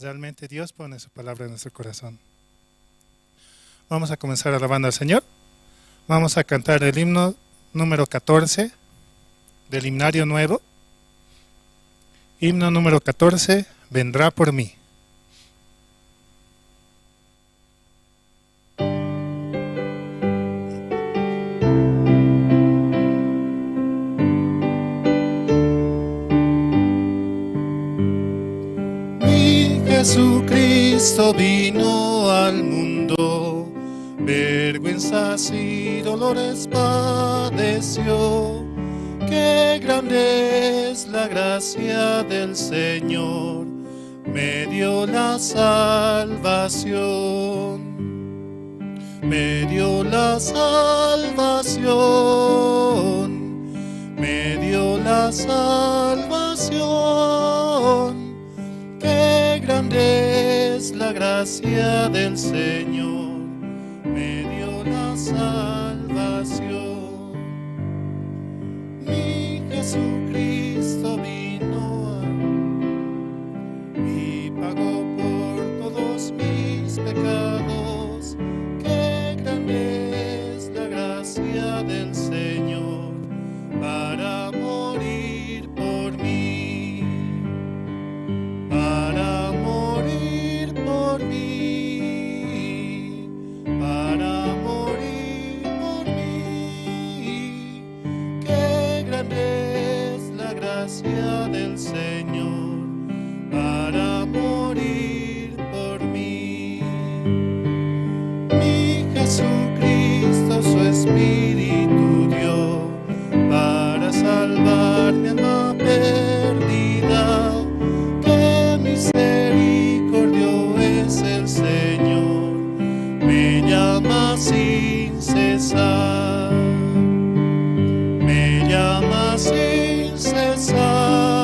Realmente Dios pone su palabra en nuestro corazón. Vamos a comenzar alabando al Señor. Vamos a cantar el himno número 14 del himnario nuevo. Himno número 14, Vendrá por mí. Mi Jesucristo vino al mundo, vergüenzas y dolores padeció. Qué grande es la gracia del Señor, me dio la salvación. Me dio la salvación, me dio la salvación. Qué grande es la gracia del Señor, me dio la salvación. Mi Jesucristo vino y pagó por todos mis pecados. Qué grande es la gracia del Señor para morir por mí, para morir por mí, para morir por mí. Qué grande es la gracia del Señor para morir por mí. Mi Jesucristo su Espíritu dio para salvar mi alma perdida. Qué misericordio es el Señor, me llama sin cesar, me llama sin cesar,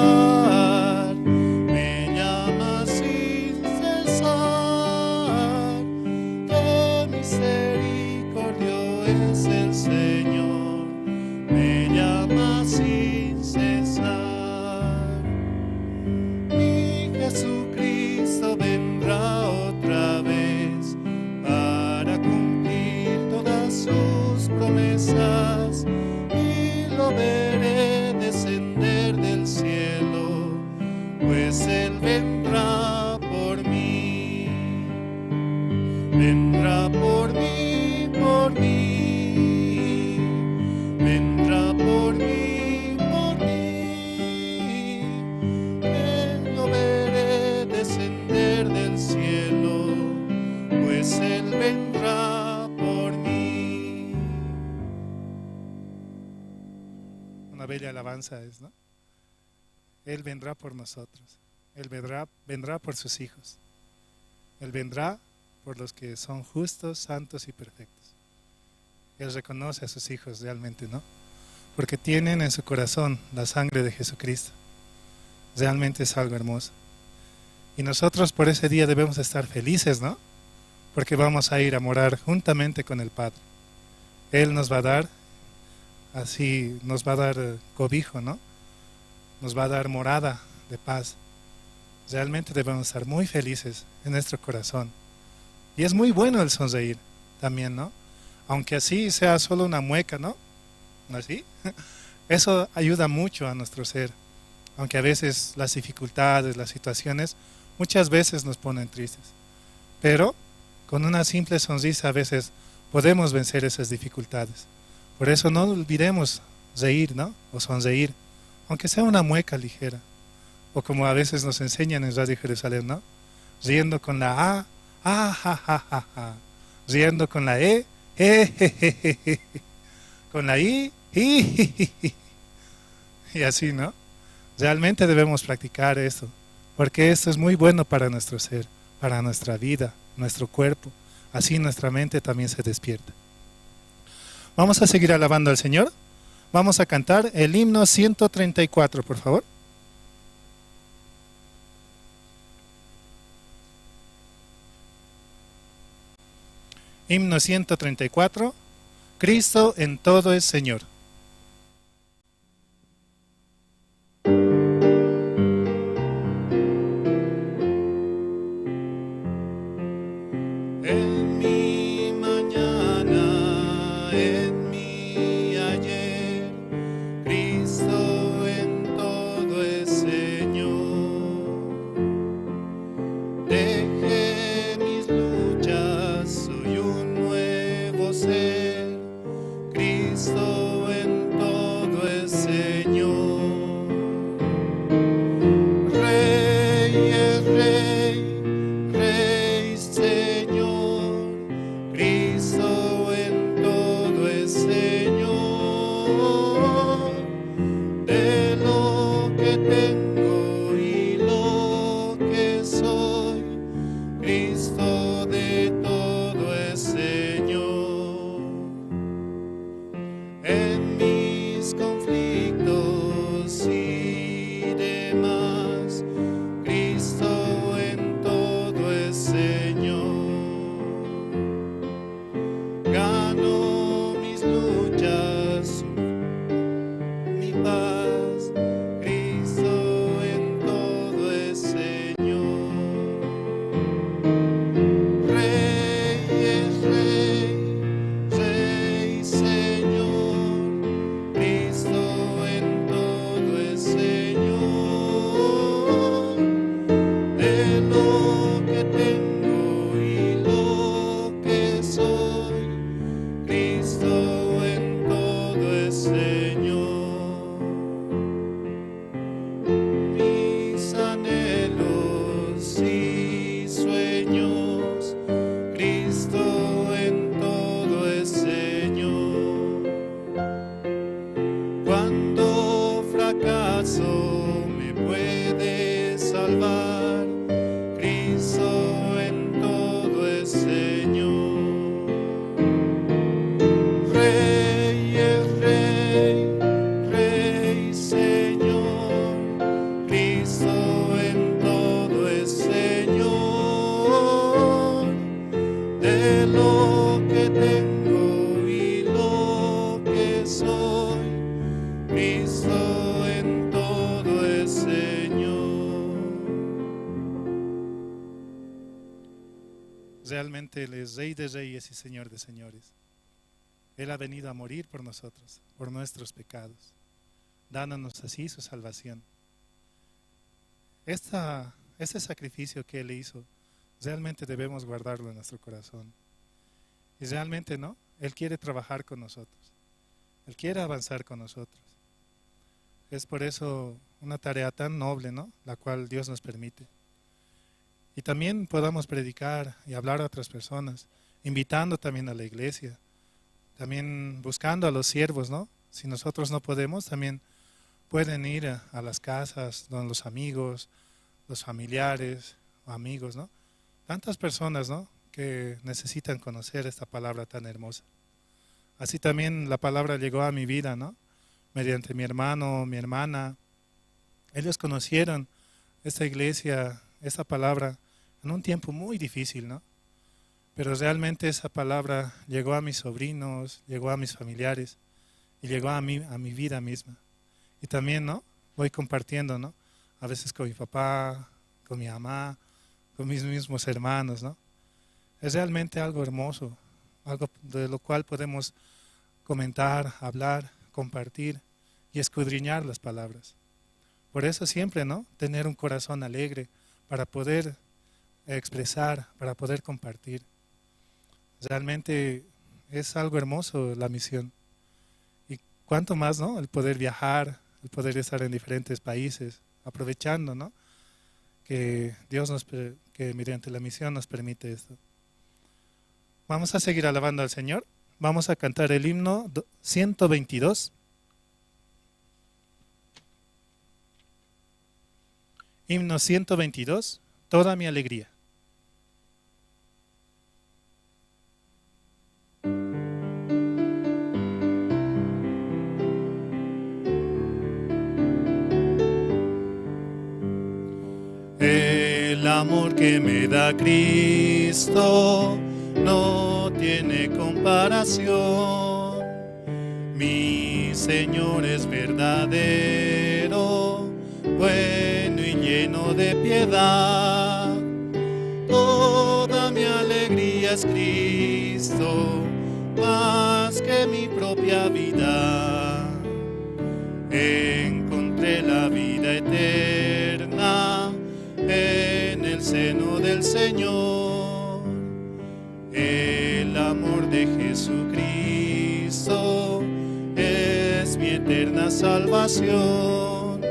me llama sin cesar. Qué misericordio es el Señor, me llama sin cesar. Mi Jesucristo vendrá otra vez para cumplir todas sus promesas, y lo veré descender del cielo, pues Él vendrá por mí. Vendrá por mí, por mí, vendrá por mí, por mí. Lo veré descender del cielo, pues Él vendrá por mí. Una bella alabanza es, ¿no? Él vendrá por nosotros. Él vendrá por sus hijos. Él vendrá por los que son justos, santos y perfectos. Él reconoce a sus hijos realmente, ¿no? Porque tienen en su corazón la sangre de Jesucristo. Realmente es algo hermoso. Y nosotros por ese día debemos estar felices, ¿no? Porque vamos a ir a morar juntamente con el Padre. Él nos va a dar, así nos va a dar cobijo, ¿no? Nos va a dar morada de paz. Realmente debemos estar muy felices en nuestro corazón. Y es muy bueno el sonreír también, ¿no? Aunque así sea solo una mueca, ¿no? ¿Así? Eso ayuda mucho a nuestro ser. Aunque a veces las dificultades, las situaciones, muchas veces nos ponen tristes. Pero con una simple sonrisa a veces podemos vencer esas dificultades. Por eso no olvidemos reír, ¿no? O sonreír, aunque sea una mueca ligera. O como a veces nos enseñan en Radio Jerusalén, ¿no? Riendo con la A, A, ja, ja, ja, ja. Riendo con la E, E, je, je, je, je. Con la I, I, I, I. Y así, ¿no? Realmente debemos practicar esto, porque esto es muy bueno para nuestro ser, para nuestra vida, nuestro cuerpo. Así nuestra mente también se despierta. Vamos a seguir alabando al Señor. Vamos a cantar el himno 134, por favor. Himno 134, Cristo en todo es Señor. en mi ayer, Cristo en todo es Señor. Dejé mis luchas, soy un nuevo ser, Cristo en todo es Señor. Rey es Rey, Rey Señor, Cristo en todo es Señor. De lo que tengo y lo que soy, Cristo de todo es Señor. En mis conflictos y demás, Cristo en todo es Señor. Gano mis luchas, mi paz, Cristo en todo es Señor. Rey es Rey, Rey Señor, Cristo en todo es Señor. De lo que tengo y lo que soy, Cristo en todo es Señor. Mis anhelos y sueños, Cristo en todo es Señor. Cuando fracaso me puede salvar, Cristo en todo es Señor. Rey es Rey, Rey Señor, Cristo en todo es Señor. De lo que tengo y lo que soy, Cristo en todo es Señor. Realmente Él es Rey de Reyes y Señor de Señores. Él ha venido a morir por nosotros, por nuestros pecados, dándonos así su salvación. Este sacrificio que Él hizo, realmente debemos guardarlo en nuestro corazón. Y realmente, ¿no? Él quiere trabajar con nosotros. Él quiere avanzar con nosotros. Es por eso una tarea tan noble, ¿no? La cual Dios nos permite. Y también podamos predicar y hablar a otras personas, invitando también a la iglesia, también buscando a los siervos, ¿no? Si nosotros no podemos, también pueden ir a las casas, donde los amigos, los familiares o amigos, ¿no? Tantas personas, ¿no? Que necesitan conocer esta palabra tan hermosa. Así también la palabra llegó a mi vida, ¿no? Mediante mi hermano, mi hermana. Ellos conocieron esta iglesia, esta palabra, en un tiempo muy difícil, ¿no? Pero realmente esa palabra llegó a mis sobrinos, llegó a mis familiares y llegó a mí, a mi vida misma. Y también, ¿no? Voy compartiendo, ¿no? A veces con mi papá, con mi mamá, con mis mismos hermanos, ¿no? Es realmente algo hermoso, algo de lo cual podemos comentar, hablar, compartir y escudriñar las palabras. Por eso siempre, ¿no? Tener un corazón alegre para poder expresar, para poder compartir. Realmente es algo hermoso la misión. Y cuánto más, ¿no? El poder viajar, el poder estar en diferentes países, aprovechando, ¿no? Que Dios que mediante la misión nos permite esto. Vamos a seguir alabando al Señor. Vamos a cantar el himno 122. Himno 122, Toda mi alegría. El amor que me da Cristo no tiene comparación. Mi Señor es verdadero, bueno y lleno de piedad. Toda mi alegría es Cristo, más que que mi propia vida. Encontré la vida eterna en el seno del Señor. El amor de Jesucristo es mi eterna salvación.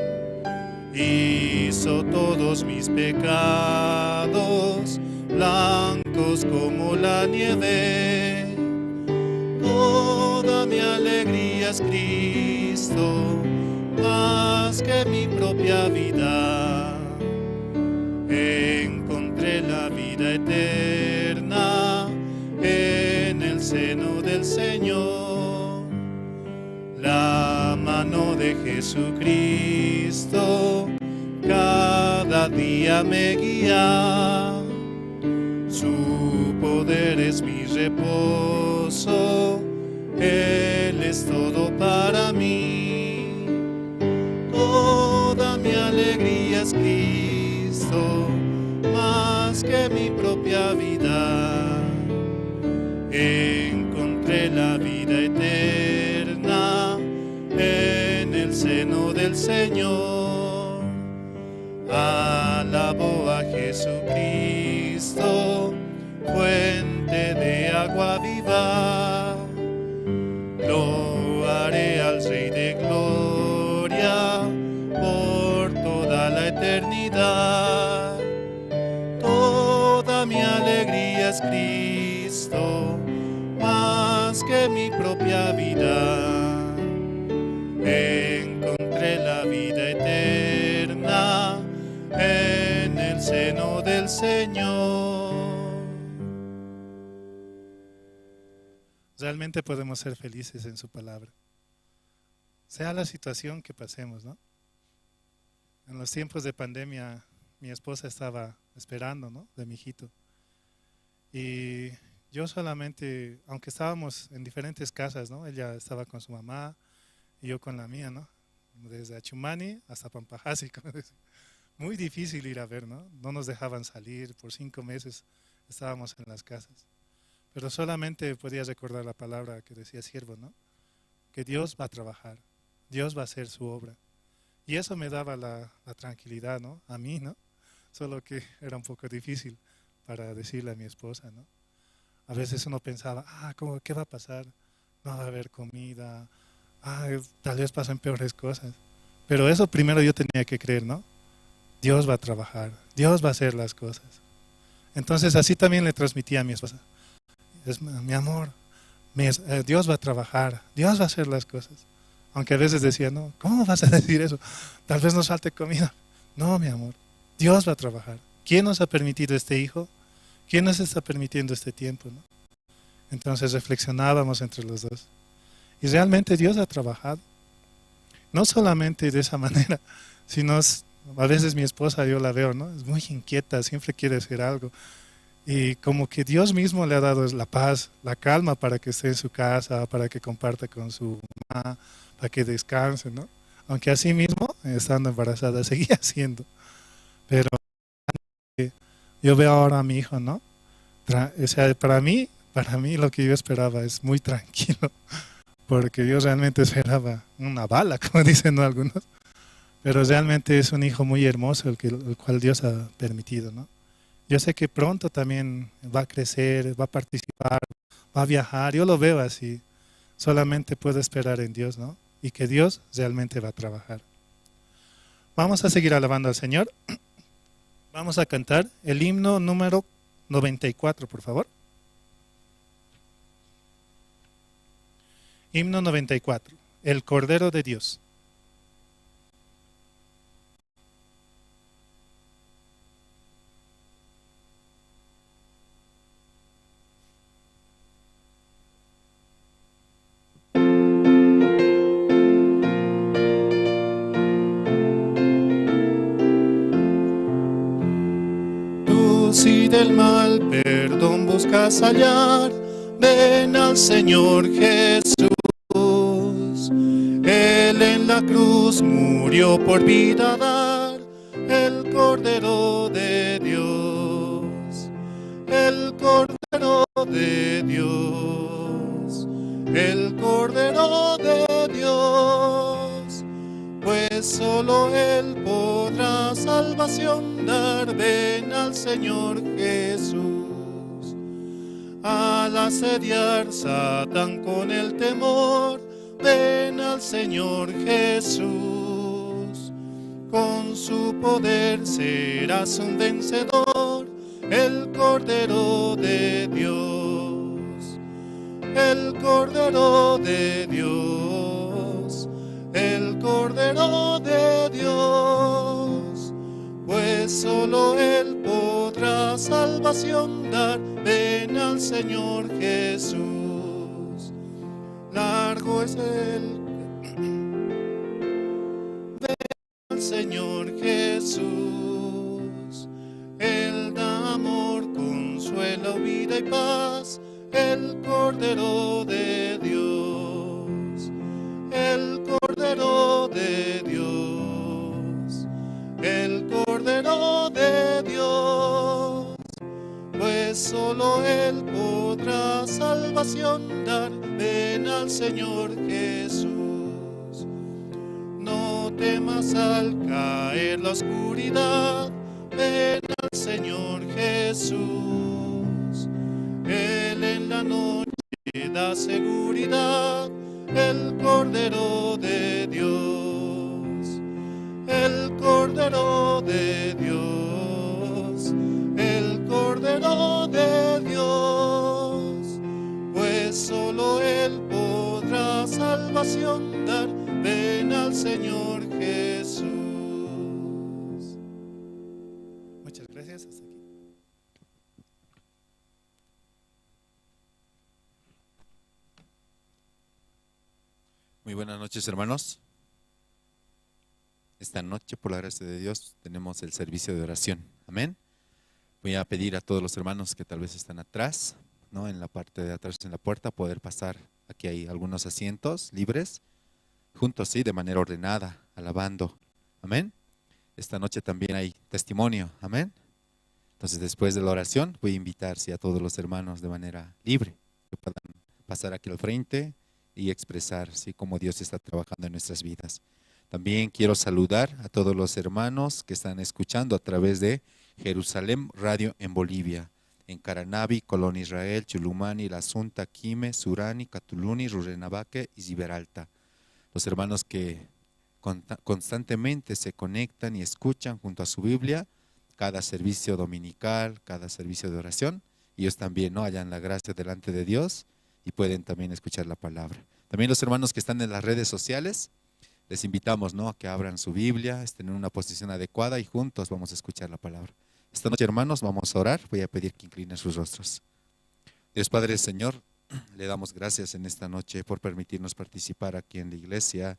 Hizo todos mis pecados blancos como la nieve. Toda mi alegría es Cristo, más que mi propia vida. Encontré la vida eterna en el seno del Señor. La mano de Jesucristo cada día me guía. Su poder es mi reposo, Él es todo para mí. Toda mi alegría es Cristo, más que mi propia vida. Encontré la vida eterna en el seno del Señor. Alabo a Jesucristo, fuente de agua viva. Loaré al Rey de Gloria por toda la eternidad. Toda mi alegría es Cristo, más que mi propia vida. Encontré la vida eterna en el seno del Señor. Realmente podemos ser felices en su palabra. Sea la situación que pasemos, ¿no? En los tiempos de pandemia, mi esposa estaba esperando, ¿no?, de mi hijito. Y yo solamente, aunque estábamos en diferentes casas, ¿no?, ella estaba con su mamá y yo con la mía, ¿no?, desde Achumani hasta Pampahasi, como decía. Muy difícil ir a ver, ¿no? No nos dejaban salir, por 5 meses estábamos en las casas. Pero solamente podía recordar la palabra que decía siervo, ¿no?, que Dios va a trabajar, Dios va a hacer su obra. Y eso me daba la tranquilidad, ¿no?, a mí, ¿no? Solo que era un poco difícil para decirle a mi esposa, ¿no? A veces uno pensaba, ¿cómo, qué va a pasar? No va a haber comida, tal vez pasen peores cosas. Pero eso primero yo tenía que creer, ¿no? Dios va a trabajar, Dios va a hacer las cosas. Entonces así también le transmitía a mi esposa. Es, mi amor, Dios va a trabajar, Dios va a hacer las cosas. Aunque a veces decía, no, ¿cómo vas a decir eso? Tal vez nos falte comida. No, mi amor, Dios va a trabajar. ¿Quién nos ha permitido este hijo? ¿Quién nos está permitiendo este tiempo, no? Entonces reflexionábamos entre los dos. Y realmente Dios ha trabajado. No solamente de esa manera, sino a veces mi esposa, yo la veo, ¿no?, es muy inquieta, siempre quiere hacer algo. Y como que Dios mismo le ha dado la paz, la calma para que esté en su casa, para que comparta con su mamá, para que descanse, ¿no? Aunque así mismo, estando embarazada, seguía haciendo. Pero yo veo ahora a mi hijo, ¿no? O sea, para mí lo que yo esperaba es muy tranquilo, porque yo realmente esperaba una bala, como dicen algunos. Pero realmente es un hijo muy hermoso el cual Dios ha permitido, ¿no? Yo sé que pronto también va a crecer, va a participar, va a viajar. Yo lo veo así. Solamente puedo esperar en Dios, ¿no? Y que Dios realmente va a trabajar. Vamos a seguir alabando al Señor. Vamos a cantar el himno número 94, por favor. Himno 94, el Cordero de Dios. Si del mal perdón buscas hallar, ven al Señor Jesús. Él en la cruz murió por vida dar, el Cordero de Dios, el Cordero de Dios, el Cordero de Dios, pues solo Él podrá salvación dar. Ven al Señor Jesús. Al asediar Satán con el temor, ven al Señor Jesús. Con su poder serás un vencedor, el Cordero de Dios, el Cordero de Dios, el Cordero de Dios, pues solo Él podrá salvación dar. Ven al Señor Jesús. Largo es el... Ven al Señor Jesús. Él da amor, consuelo, vida y paz, el Cordero de Dios, el Cordero de Dios, el Cordero de Dios, pues solo Él podrá salvación dar. Ven al Señor Jesús. No temas al caer la oscuridad, ven al Señor Jesús. Él en la noche da seguridad, el Cordero de Dios, el Cordero de Dios, el Cordero de Dios, pues solo Él podrá salvación dar. Ven al Señor Jesús. Muchas gracias. Hasta aquí. Muy buenas noches, hermanos. Esta noche, por la gracia de Dios, tenemos el servicio de oración. Amén. Voy a pedir a todos los hermanos que tal vez están atrás, ¿no?, en la parte de atrás en la puerta, poder pasar. Aquí hay algunos asientos libres, juntos, sí, de manera ordenada, alabando. Amén. Esta noche también hay testimonio. Amén. Entonces, después de la oración, voy a invitar, sí, a todos los hermanos de manera libre que puedan pasar aquí al frente y expresar, sí, cómo Dios está trabajando en nuestras vidas. También quiero saludar a todos los hermanos que están escuchando a través de Jerusalén Radio en Bolivia, en Caranavi, Colón Israel, Chulumani, La Asunta, Quime, Surani, Catuluni, Rurrenabaque y Ziberalta. Los hermanos que constantemente se conectan y escuchan junto a su Biblia cada servicio dominical, cada servicio de oración. Ellos también, ¿no?, hallan la gracia delante de Dios y pueden también escuchar la palabra. También los hermanos que están en las redes sociales, les invitamos, ¿no?, a que abran su Biblia, estén en una posición adecuada y juntos vamos a escuchar la palabra. Esta noche, hermanos, vamos a orar. Voy a pedir que inclinen sus rostros. Dios Padre, Señor, le damos gracias en esta noche por permitirnos participar aquí en la iglesia,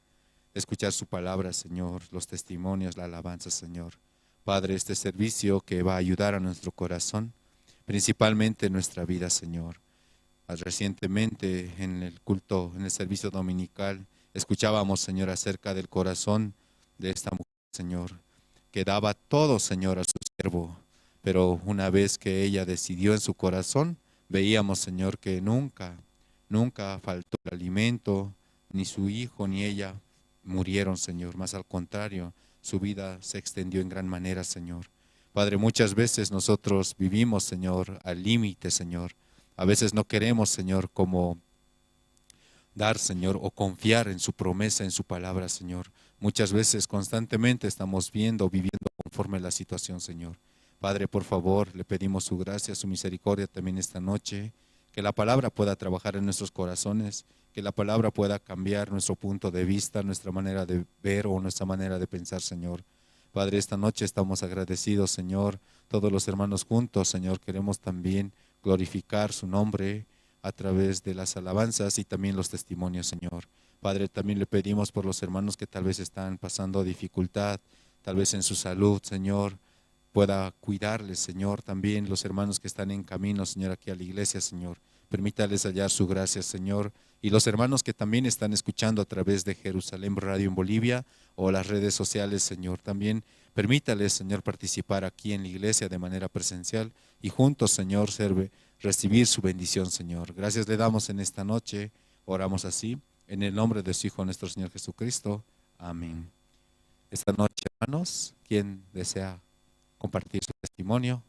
escuchar su palabra, Señor, los testimonios, la alabanza, Señor. Padre, este servicio que va a ayudar a nuestro corazón, principalmente en nuestra vida, Señor. Recientemente en el culto, en el servicio dominical, escuchábamos, Señor, acerca del corazón de esta mujer, Señor, que daba todo, Señor, a su siervo. Pero una vez que ella decidió en su corazón, veíamos, Señor, que nunca, nunca faltó el alimento, ni su hijo ni ella murieron, Señor. Más al contrario, su vida se extendió en gran manera, Señor. Padre, muchas veces nosotros vivimos, Señor, al límite, Señor. A veces no queremos, Señor, como dar, Señor, o confiar en su promesa, en su palabra, Señor. Muchas veces constantemente estamos viendo, viviendo conforme la situación, Señor. Padre, por favor, le pedimos su gracia, su misericordia también esta noche, que la palabra pueda trabajar en nuestros corazones, que la palabra pueda cambiar nuestro punto de vista, nuestra manera de ver o nuestra manera de pensar, Señor. Padre, esta noche estamos agradecidos, Señor, todos los hermanos juntos, Señor, queremos también glorificar su nombre a través de las alabanzas y también los testimonios, Señor. Padre, también le pedimos por los hermanos que tal vez están pasando dificultad, tal vez en su salud, Señor, pueda cuidarles, Señor. También los hermanos que están en camino, Señor, aquí a la iglesia, Señor, permítales hallar su gracia, Señor. Y los hermanos que también están escuchando a través de Jerusalén Radio en Bolivia o las redes sociales, Señor, también permítales, Señor, participar aquí en la iglesia de manera presencial y juntos, Señor, recibir su bendición, Señor. Gracias le damos en esta noche Oramos así, en el nombre de su Hijo nuestro Señor Jesucristo. Amén. Esta noche, hermanos, ¿quién desea compartir su testimonio?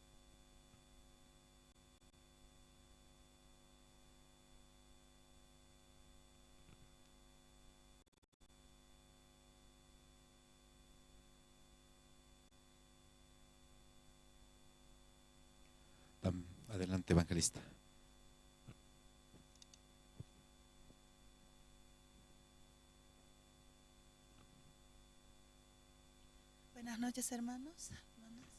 Adelante, evangelista. Buenas noches, hermanos, hermanas.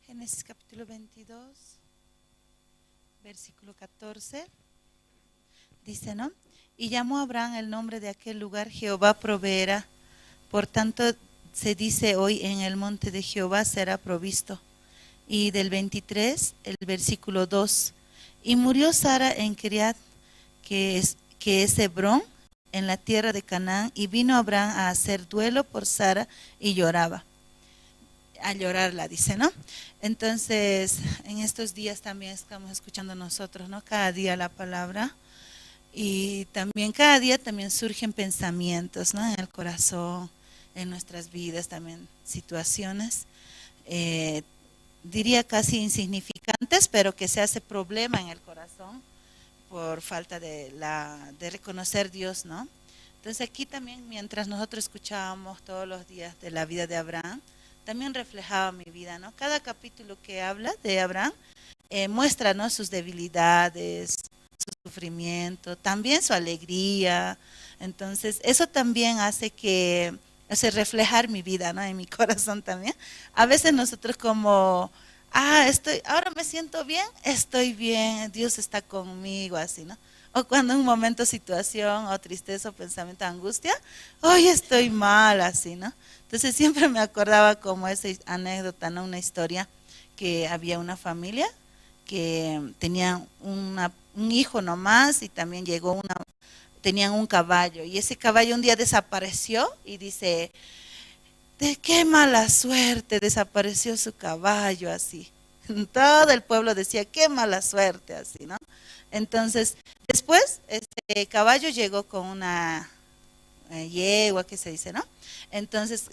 Génesis capítulo 22, versículo 14. Dice, ¿no? Y llamó a Abraham el nombre de aquel lugar, Jehová proveerá. Por tanto, se dice hoy, en el monte de Jehová será provisto. Y del 23, el versículo 2. Y murió Sara en Kiriat, que es Hebrón, en la tierra de Canaán, y vino Abraham a hacer duelo por Sara y lloraba. A llorarla, dice, ¿no? Entonces, en estos días también estamos escuchando nosotros, ¿no? Cada día la palabra. Y también cada día también surgen pensamientos, ¿no? En el corazón, en nuestras vidas también situaciones, diría casi insignificantes, pero que se hace problema en el corazón por falta de reconocer Dios, ¿no? Entonces aquí también, mientras nosotros escuchábamos todos los días de la vida de Abraham, también reflejaba mi vida, ¿no? Cada capítulo que habla de Abraham muestra, ¿no? Sus debilidades, su sufrimiento, también su alegría. Entonces eso también hace reflejar mi vida, ¿no? En mi corazón también. A veces nosotros como, ahora me siento bien, estoy bien, Dios está conmigo, así, ¿no? O cuando en un momento, situación, o tristeza, o pensamiento, angustia, hoy estoy mal, así, ¿no? Entonces siempre me acordaba como esa anécdota, ¿no? Una historia que había una familia que tenía un hijo nomás, y también llegó tenían un caballo, y ese caballo un día desapareció, y dice, de qué mala suerte desapareció su caballo, así. Todo el pueblo decía, qué mala suerte, así, ¿no? Entonces, después, este caballo llegó con una yegua, que se dice, ¿no? Entonces,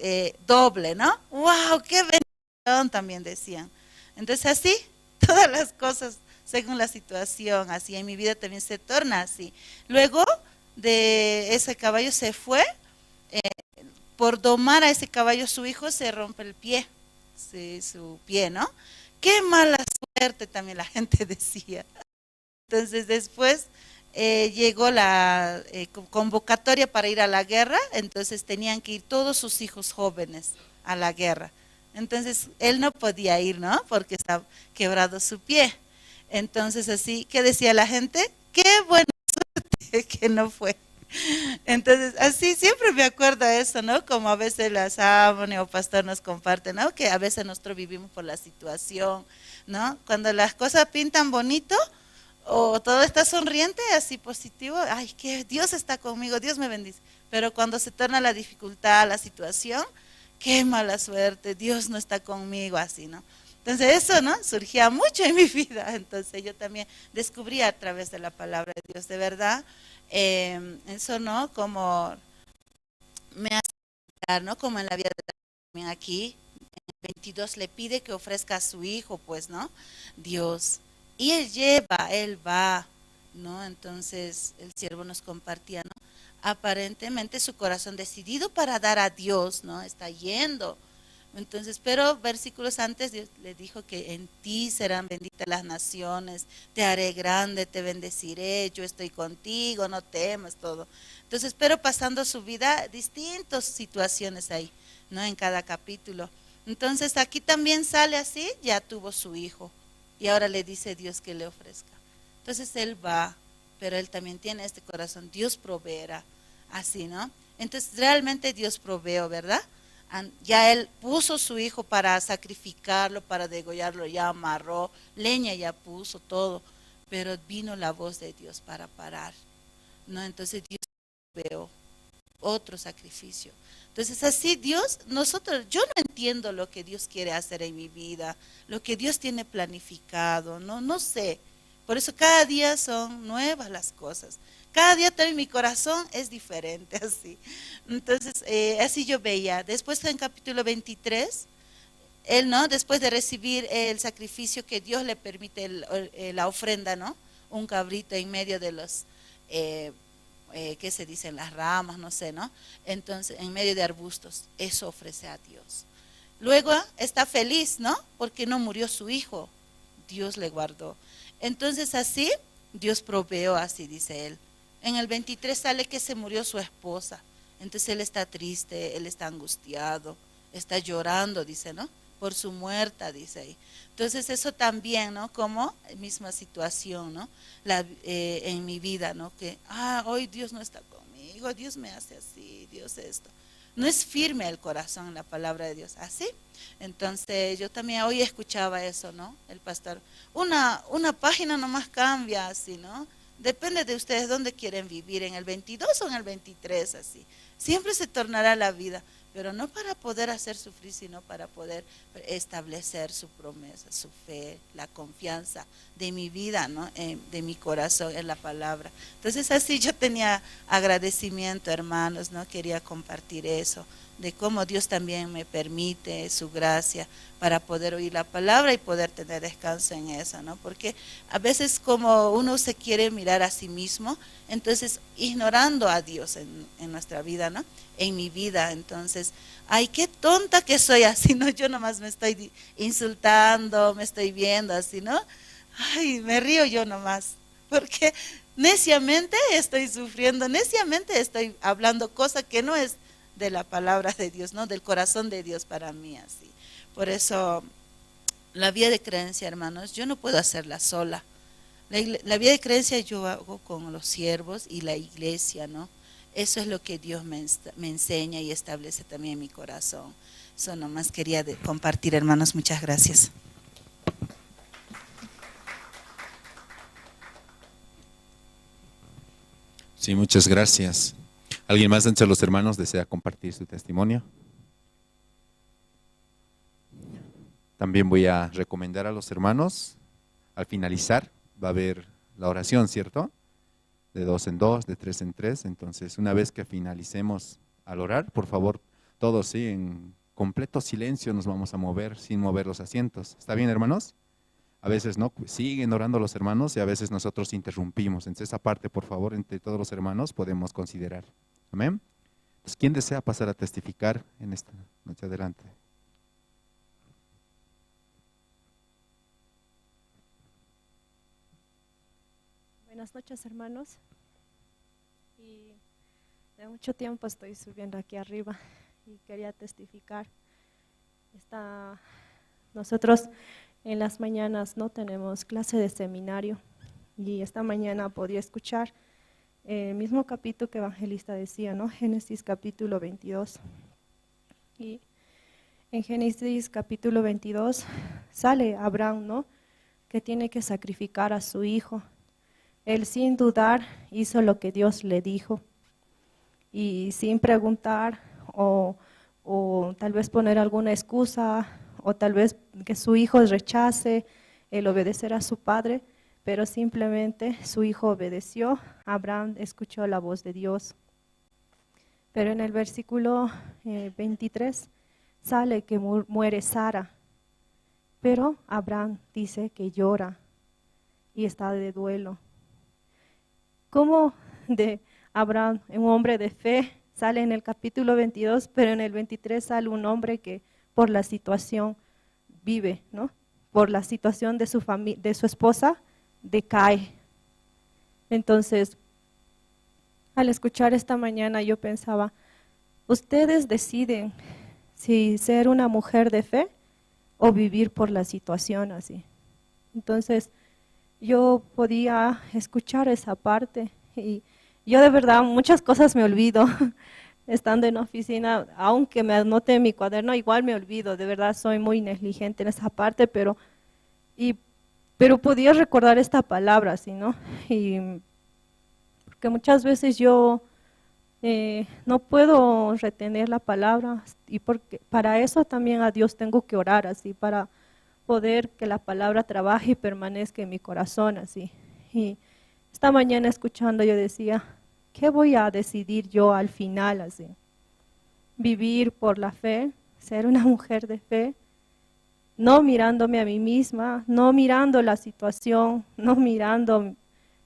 doble, ¿no? ¡Wow! ¡Qué bendición! También decían. Entonces, así, todas las cosas, según la situación, así en mi vida también se torna así. Luego de ese caballo se fue, por domar a ese caballo su hijo se rompe el pie, sí, su pie, ¿no? Qué mala suerte, también la gente decía. Entonces después llegó la convocatoria para ir a la guerra, entonces tenían que ir todos sus hijos jóvenes a la guerra. Entonces él no podía ir, ¿no? Porque estaba quebrado su pie. Entonces así, ¿qué decía la gente? Qué buena suerte que no fue. Entonces así siempre me acuerdo de eso, ¿no? Como a veces la sábana o pastor nos comparte, ¿no? Que a veces nosotros vivimos por la situación, ¿no? Cuando las cosas pintan bonito o todo está sonriente, así positivo, ay, que Dios está conmigo, Dios me bendice. Pero cuando se torna la dificultad, la situación, qué mala suerte, Dios no está conmigo, así, ¿no? Entonces eso, ¿no? Surgía mucho en mi vida. Entonces yo también descubrí a través de la palabra de Dios, de verdad, eso, ¿no? Como me hace pensar, ¿no? Como en la vida de también aquí, en el 22 le pide que ofrezca a su hijo, pues, ¿no? Dios. Y él lleva, él va, ¿no? Entonces el siervo nos compartía, ¿no? Aparentemente su corazón decidido para dar a Dios, ¿no? Está yendo. Entonces, pero versículos antes Dios le dijo que en ti serán benditas las naciones, te haré grande, te bendeciré, yo estoy contigo, no temas, todo. Entonces, pero pasando su vida, distintas situaciones ahí, ¿no? En cada capítulo. Entonces, aquí también sale así, ya tuvo su hijo y ahora le dice Dios que le ofrezca. Entonces, él va, pero él también tiene este corazón, Dios proveerá, así, ¿no? Entonces, realmente Dios proveó, ¿verdad? Ya él puso su hijo para sacrificarlo, para degollarlo, ya amarró, leña ya puso, todo, pero vino la voz de Dios para parar, ¿no? Entonces Dios proveó, otro sacrificio. Entonces así Dios, nosotros, yo no entiendo lo que Dios quiere hacer en mi vida, lo que Dios tiene planificado, no sé. Por eso cada día son nuevas las cosas. Cada día también mi corazón es diferente, así. Entonces, así yo veía. Después en capítulo 23, él, ¿no? Después de recibir el sacrificio que Dios le permite, la ofrenda, ¿no? Un cabrito en medio de los, ¿qué se dicen? Las ramas, no sé, ¿no? Entonces, en medio de arbustos, eso ofrece a Dios. Luego está feliz, ¿no? Porque no murió su hijo, Dios le guardó. Entonces así, Dios proveó, así dice él. En el 23 sale que se murió su esposa. Entonces él está triste, él está angustiado, está llorando, dice, ¿no? Por su muerta, dice ahí. Entonces eso también, ¿no? Como misma situación, ¿no? En mi vida, ¿no? Que, hoy Dios no está conmigo, Dios me hace así, Dios esto. No es firme el corazón en la palabra de Dios, ¿así? Entonces yo también hoy escuchaba eso, ¿no? El pastor, una página nomás cambia así, ¿no? Depende de ustedes dónde quieren vivir, en el 22 o en el 23, así. Siempre se tornará la vida, pero no para poder hacer sufrir, sino para poder establecer su promesa, su fe, la confianza de mi vida, ¿no? De mi corazón en la palabra. Entonces así yo tenía agradecimiento, hermanos, ¿no? Quería compartir eso, de cómo Dios también me permite su gracia para poder oír la palabra y poder tener descanso en eso, ¿no? Porque a veces como uno se quiere mirar a sí mismo, entonces ignorando a Dios en nuestra vida, ¿no? En mi vida, entonces, ay, qué tonta que soy así, ¿no? Yo nomás me estoy insultando, me estoy viendo así, ¿no? Ay, me río yo nomás, porque neciamente estoy sufriendo, neciamente estoy hablando cosas que no es de la palabra de Dios, ¿no? Del corazón de Dios para mí, así. Por eso, la vida de creencia, hermanos, yo no puedo hacerla sola. La vida de creencia yo hago con los siervos y la iglesia, ¿no? Eso es lo que Dios me enseña y establece también en mi corazón. Eso nomás quería compartir, hermanos. Muchas gracias. Sí, muchas gracias. ¿Alguien más entre los hermanos desea compartir su testimonio? También voy a recomendar a los hermanos, al finalizar va a haber la oración, ¿cierto? De 2 en 2, de 3 en 3. Entonces, una vez que finalicemos al orar, por favor, todos, sí, en completo silencio nos vamos a mover, sin mover los asientos. ¿Está bien, hermanos? A veces no, siguen orando los hermanos y a veces nosotros interrumpimos. Entonces, esa parte, por favor, entre todos los hermanos podemos considerar. Amén. Entonces, ¿quién desea pasar a testificar en esta noche? Adelante. Buenas noches, hermanos. Y de mucho tiempo estoy subiendo aquí arriba y quería testificar. Nosotros en las mañanas no tenemos clase de seminario y esta mañana podía escuchar el mismo capítulo que Evangelista decía, ¿no? Génesis capítulo 22. Y en Génesis capítulo 22 sale Abraham, ¿no? Que tiene que sacrificar a su hijo. Él sin dudar hizo lo que Dios le dijo y sin preguntar o tal vez poner alguna excusa o tal vez que su hijo rechace el obedecer a su padre, pero simplemente su hijo obedeció. Abraham escuchó la voz de Dios. Pero en el versículo 23 sale que muere Sara, pero Abraham dice que llora y está de duelo. ¿Cómo de Abraham, un hombre de fe, sale en el capítulo 22, pero en el 23 sale un hombre que por la situación vive, ¿no? Por la situación de su de su esposa, decae. Entonces, al escuchar esta mañana yo pensaba, ustedes deciden si ser una mujer de fe o vivir por la situación así. Entonces, yo podía escuchar esa parte y yo de verdad muchas cosas me olvido. Estando en oficina, aunque me anote en mi cuaderno, igual me olvido, de verdad soy muy negligente en esa parte, pero podía recordar esta palabra, ¿sí, no? Y porque muchas veces yo No puedo retener la palabra y porque para eso también a Dios tengo que orar así, para poder que la palabra trabaje y permanezca en mi corazón así. Y esta mañana escuchando yo decía, ¿qué voy a decidir yo al final así? Vivir por la fe, ser una mujer de fe, no mirándome a mí misma, no mirando la situación, no mirando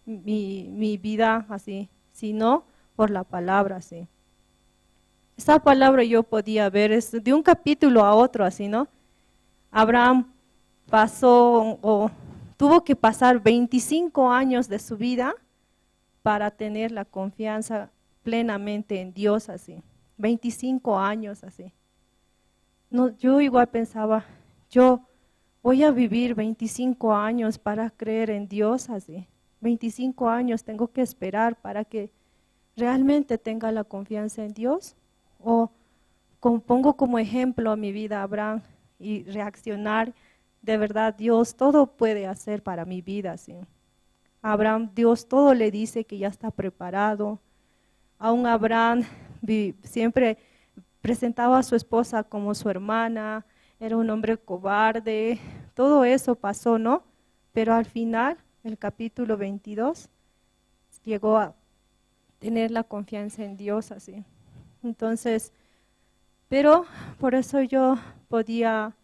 mi vida así, sino por la palabra así. Esta palabra yo podía ver es de un capítulo a otro así, ¿no? Abraham pasó o tuvo que pasar 25 años de su vida para tener la confianza plenamente en Dios así. 25 años así. No, yo igual pensaba, yo voy a vivir 25 años para creer en Dios así. 25 años tengo que esperar para que realmente tenga la confianza en Dios. O pongo como ejemplo a mi vida a Abraham y reaccionar, de verdad Dios todo puede hacer para mi vida. ¿Sí? Abraham, Dios todo le dice que ya está preparado. Aún Abraham siempre presentaba a su esposa como su hermana, era un hombre cobarde, todo eso pasó, ¿no? Pero al final, el capítulo 22, llegó a tener la confianza en Dios así. Entonces, pero por eso yo podía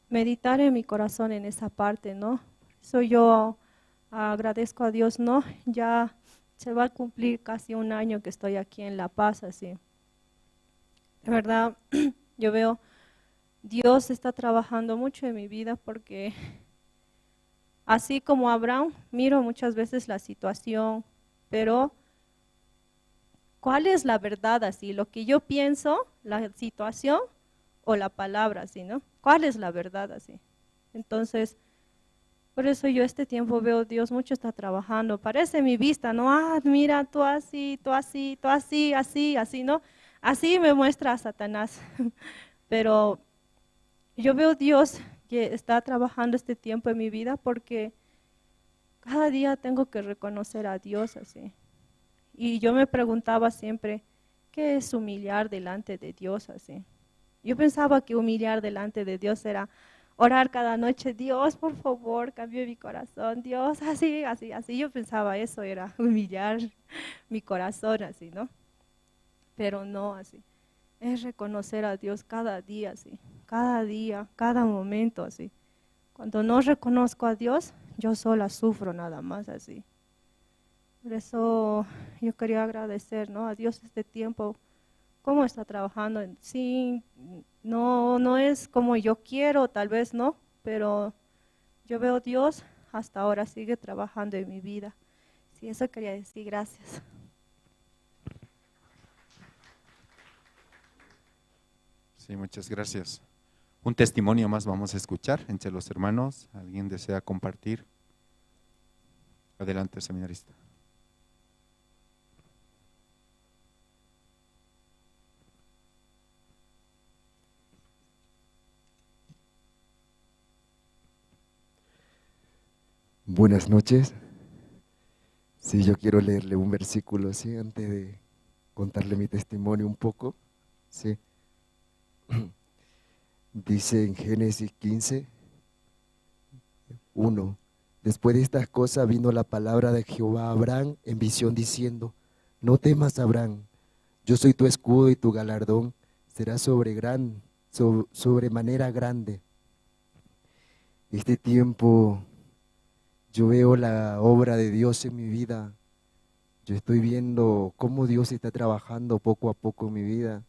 meditar en mi corazón en esa parte, ¿no? Por eso yo agradezco a Dios, ¿no? Ya se va a cumplir casi un año que estoy aquí en La Paz, así. De verdad, yo veo, Dios está trabajando mucho en mi vida porque así como Abraham, miro muchas veces la situación, pero ¿cuál es la verdad así? ¿Lo que yo pienso, la situación o la palabra así, no? ¿Cuál es la verdad así? Entonces, por eso yo este tiempo veo Dios mucho está trabajando, parece mi vista, ¿no? Ah, mira, tú así, tú así, tú así, así, así, ¿no? Así me muestra a Satanás. Pero yo veo Dios que está trabajando este tiempo en mi vida porque cada día tengo que reconocer a Dios así. Y yo me preguntaba siempre, ¿qué es humillar delante de Dios así? Yo pensaba que humillar delante de Dios era orar cada noche, Dios, por favor, cambie mi corazón, Dios, así, así, así. Yo pensaba eso era humillar mi corazón así, ¿no? Pero no así. Es reconocer a Dios cada día así, cada día, cada momento así. Cuando no reconozco a Dios, yo sola sufro nada más así. Por eso yo quería agradecer, ¿no?, a Dios este tiempo, cómo está trabajando. Sí, no es como yo quiero, tal vez no, pero yo veo a Dios hasta ahora sigue trabajando en mi vida. Sí, eso quería decir, gracias. Sí, muchas gracias. Un testimonio más vamos a escuchar entre los hermanos. ¿Alguien desea compartir? Adelante, seminarista. Buenas noches. Sí, yo quiero leerle un versículo, sí, antes de contarle mi testimonio un poco. Sí. Dice en Génesis 15, 1. Después de estas cosas vino la palabra de Jehová a Abraham en visión diciendo: no temas, Abraham, yo soy tu escudo y tu galardón será sobremanera grande. Este tiempo yo veo la obra de Dios en mi vida. Yo estoy viendo cómo Dios está trabajando poco a poco en mi vida.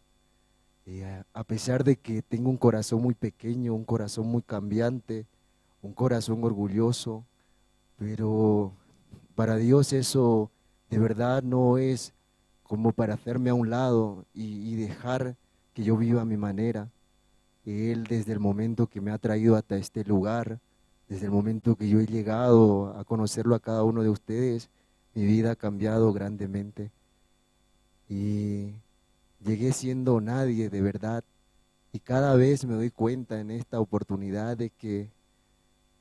A pesar de que tengo un corazón muy pequeño, un corazón muy cambiante, un corazón orgulloso, pero para Dios eso de verdad no es como para hacerme a un lado y dejar que yo viva a mi manera. Él, desde el momento que me ha traído hasta este lugar, desde el momento que yo he llegado a conocerlo a cada uno de ustedes, mi vida ha cambiado grandemente. Y llegué siendo nadie de verdad, y cada vez me doy cuenta en esta oportunidad de que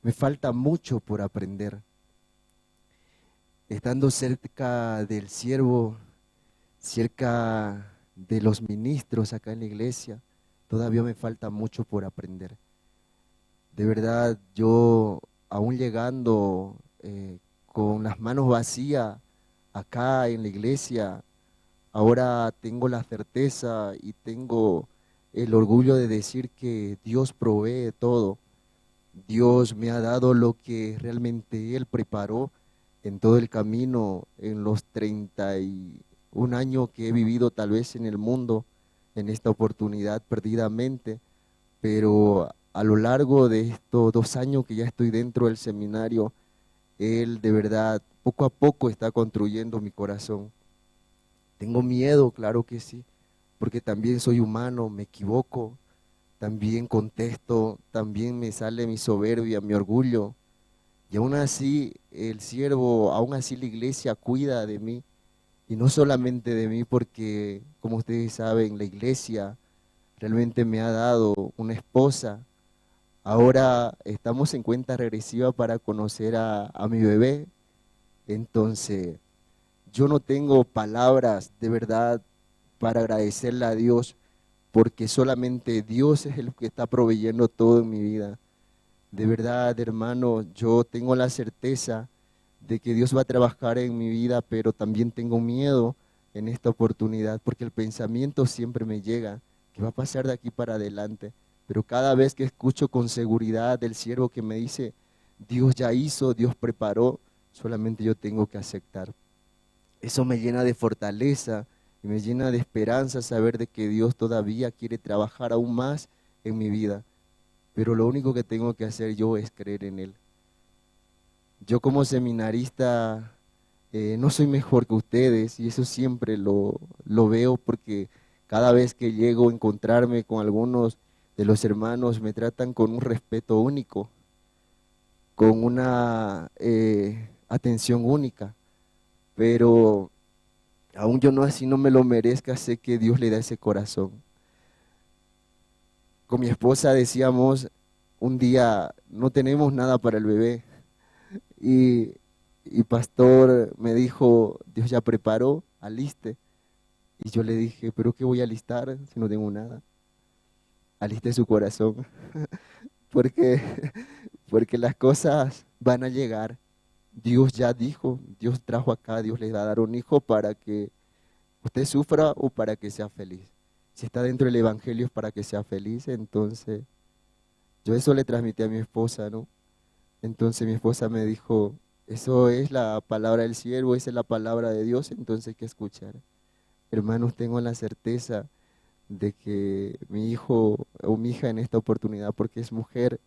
me falta mucho por aprender. Estando cerca del siervo, Cerca de los ministros acá en la iglesia, todavía me falta mucho por aprender. De verdad, yo aún llegando con las manos vacías acá en la iglesia, ahora tengo la certeza y tengo el orgullo de decir que Dios provee todo. Dios me ha dado lo que realmente Él preparó en todo el camino, en los 31 años que he vivido tal vez en el mundo, en esta oportunidad perdidamente, pero a lo largo de estos 2 años que ya estoy dentro del seminario, Él de verdad poco a poco está construyendo mi corazón. Tengo miedo, claro que sí, porque también soy humano, me equivoco, también contesto, también me sale mi soberbia, mi orgullo. Y aún así el siervo, aún así la iglesia cuida de mí. Y no solamente de mí, porque como ustedes saben, la iglesia realmente me ha dado una esposa. Ahora estamos en cuenta regresiva para conocer a mi bebé. Entonces, yo no tengo palabras de verdad para agradecerle a Dios, porque solamente Dios es el que está proveyendo todo en mi vida. De verdad, hermano, yo tengo la certeza de que Dios va a trabajar en mi vida, pero también tengo miedo en esta oportunidad, porque el pensamiento siempre me llega, que va a pasar de aquí para adelante. Pero cada vez que escucho con seguridad del siervo que me dice, Dios ya hizo, Dios preparó, solamente yo tengo que aceptar. Eso me llena de fortaleza y me llena de esperanza saber de que Dios todavía quiere trabajar aún más en mi vida. Pero lo único que tengo que hacer yo es creer en Él. Yo como seminarista no soy mejor que ustedes, y eso siempre lo veo, porque cada vez que llego a encontrarme con algunos de los hermanos me tratan con un respeto único, con una atención única, pero aún yo no así no me lo merezca, sé que Dios le da ese corazón. Con mi esposa decíamos un día, no tenemos nada para el bebé, y pastor me dijo, Dios ya preparó, aliste. Y yo le dije, ¿pero qué voy a alistar si no tengo nada? Aliste su corazón, porque las cosas van a llegar. Dios ya dijo, Dios trajo acá, Dios le va a dar un hijo para que usted sufra o para que sea feliz. Si está dentro del evangelio es para que sea feliz. Entonces, yo eso le transmití a mi esposa, ¿no? Entonces mi esposa me dijo, eso es la palabra del siervo, esa es la palabra de Dios, entonces hay que escuchar. Hermanos, tengo la certeza de que mi hijo o mi hija en esta oportunidad, porque es mujer,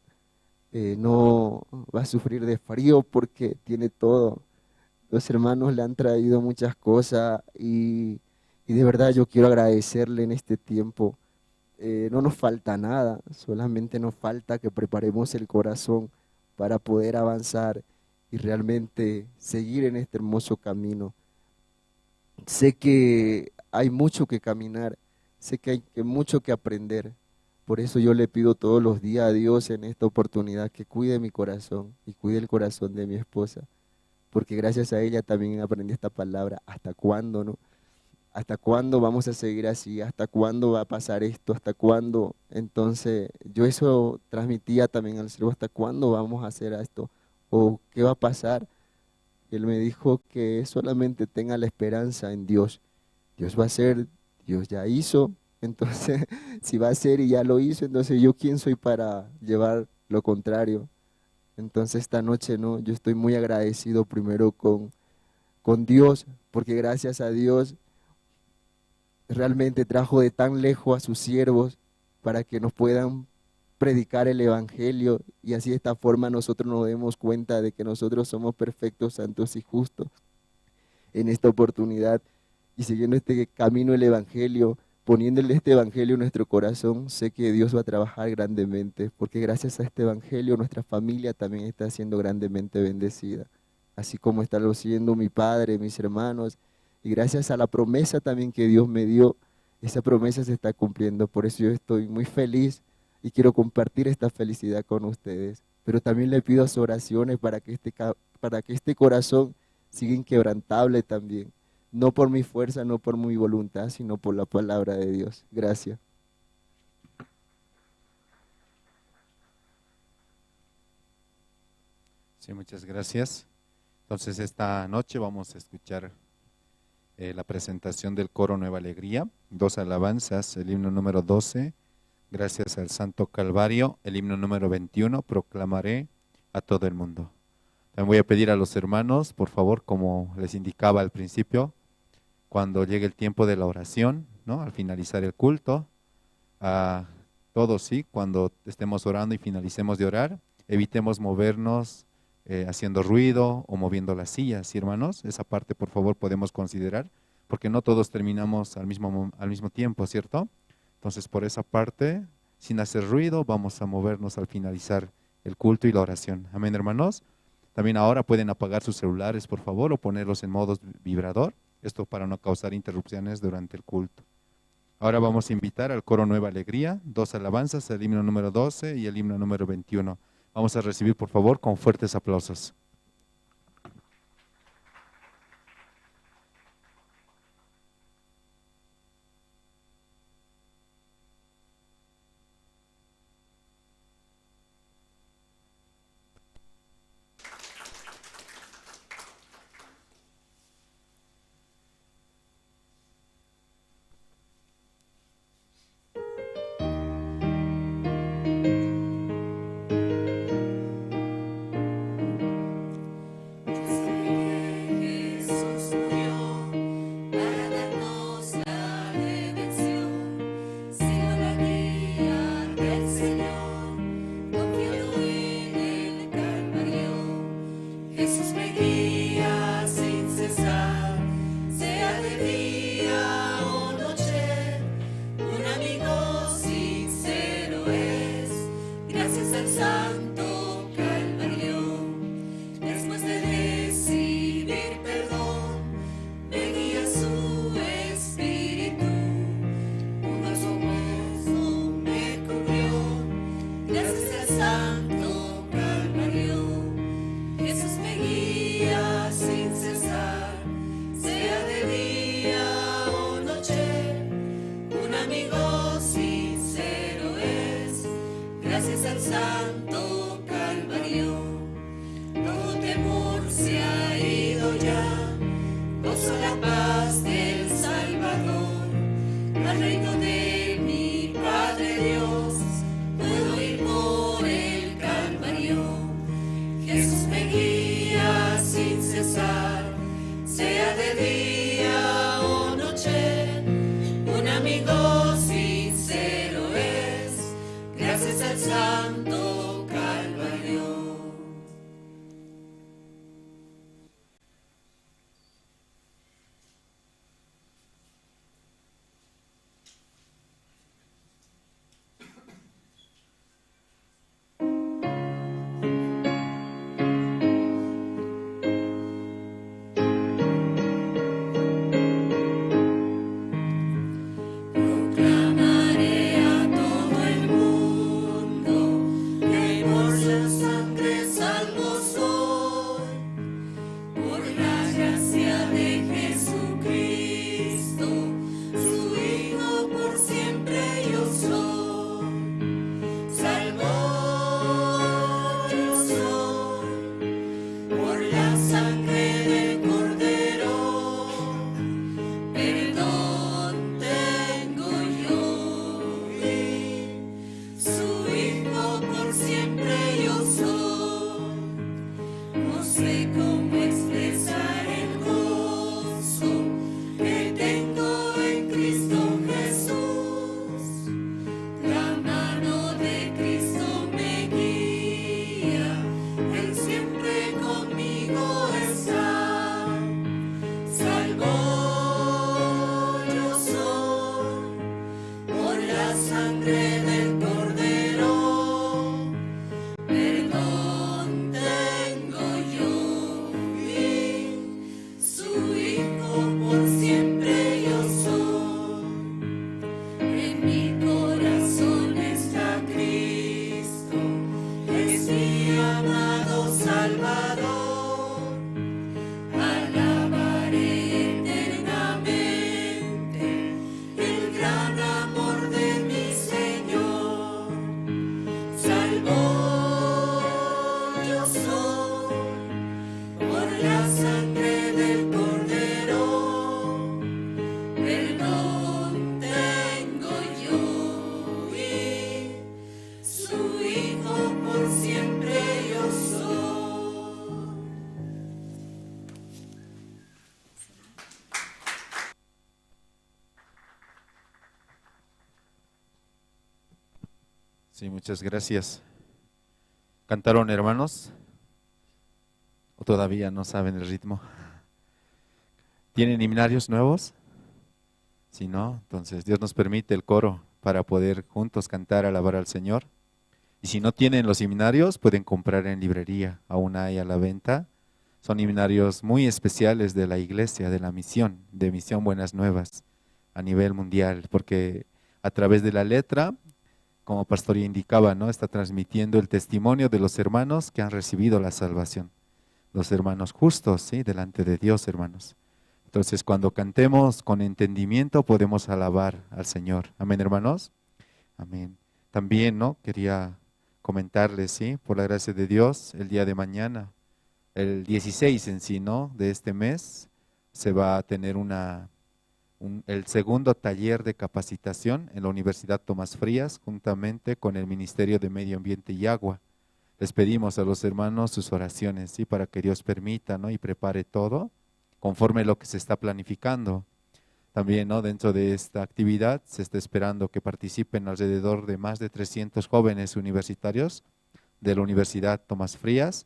no va a sufrir de frío porque tiene todo. Los hermanos le han traído muchas cosas y de verdad yo quiero agradecerle en este tiempo. No nos falta nada, solamente nos falta que preparemos el corazón para poder avanzar y realmente seguir en este hermoso camino. Sé que hay mucho que caminar, sé que hay mucho que aprender. Por eso yo le pido todos los días a Dios en esta oportunidad que cuide mi corazón y cuide el corazón de mi esposa, porque gracias a ella también aprendí esta palabra, ¿hasta cuándo, no? ¿Hasta cuándo vamos a seguir así? ¿Hasta cuándo va a pasar esto? ¿Hasta cuándo? Entonces, yo eso transmitía también al siervo, ¿hasta cuándo vamos a hacer esto? ¿O qué va a pasar? Él me dijo que solamente tenga la esperanza en Dios. Dios va a hacer, Dios ya hizo. Entonces, si va a hacer y ya lo hizo, entonces yo quién soy para llevar lo contrario. Entonces esta noche, ¿no? Yo estoy muy agradecido primero con Dios, porque gracias a Dios realmente trajo de tan lejos a sus siervos para que nos puedan predicar el evangelio, y así de esta forma nosotros nos demos cuenta de que nosotros somos perfectos, santos y justos en esta oportunidad, y siguiendo este camino del evangelio, poniéndole este evangelio en nuestro corazón, sé que Dios va a trabajar grandemente, porque gracias a este evangelio nuestra familia también está siendo grandemente bendecida, así como está lo siendo mi padre, mis hermanos, y gracias a la promesa también que Dios me dio, esa promesa se está cumpliendo. Por eso yo estoy muy feliz y quiero compartir esta felicidad con ustedes. Pero también le pido sus oraciones para que este corazón siga inquebrantable también. No por mi fuerza, no por mi voluntad, sino por la palabra de Dios. Gracias. Sí, muchas gracias. Entonces esta noche vamos a escuchar la presentación del coro Nueva Alegría, dos alabanzas, el himno número 12, Gracias al Santo Calvario, el himno número 21, Proclamaré a todo el mundo. También voy a pedir a los hermanos, por favor, como les indicaba al principio, cuando llegue el tiempo de la oración, ¿no? Al finalizar el culto, a todos, sí, cuando estemos orando y finalicemos de orar, evitemos movernos haciendo ruido o moviendo las sillas, ¿sí, hermanos? Esa parte, por favor, podemos considerar, porque no todos terminamos al mismo tiempo, ¿cierto? Entonces, por esa parte, sin hacer ruido, vamos a movernos al finalizar el culto y la oración. Amén, hermanos. También ahora pueden apagar sus celulares, por favor, o ponerlos en modo vibrador, esto para no causar interrupciones durante el culto. Ahora vamos a invitar al coro Nueva Alegría, dos alabanzas, el himno número 12 y el himno número 21. Vamos a recibir, por favor, con fuertes aplausos. Proclamaré a todo el mundo. Sí, muchas gracias. ¿Cantaron, hermanos? ¿O todavía no saben el ritmo? ¿Tienen himnarios nuevos? Si no, entonces Dios nos permite el coro para poder juntos cantar, alabar al Señor. Y si no tienen los himnarios, pueden comprar en librería, aún hay a la venta. Son himnarios muy especiales de la iglesia, de la misión, de Misión Buenas Nuevas a nivel mundial, porque a través de la letra, como pastor ya indicaba, ¿no?, está transmitiendo el testimonio de los hermanos que han recibido la salvación, los hermanos justos, ¿sí?, delante de Dios, hermanos. Entonces, cuando cantemos con entendimiento, podemos alabar al Señor. Amén, hermanos. Amén. También, ¿no?, quería comentarles, ¿sí?, por la gracia de Dios, el día de mañana, el 16 en sí, ¿no?, de este mes, se va a tener el segundo taller de capacitación en la Universidad Tomás Frías, juntamente con el Ministerio de Medio Ambiente y Agua. Les pedimos a los hermanos sus oraciones, ¿sí?, para que Dios permita, ¿no?, y prepare todo conforme lo que se está planificando. También, ¿no?, dentro de esta actividad se está esperando que participen alrededor de más de 300 jóvenes universitarios de la Universidad Tomás Frías,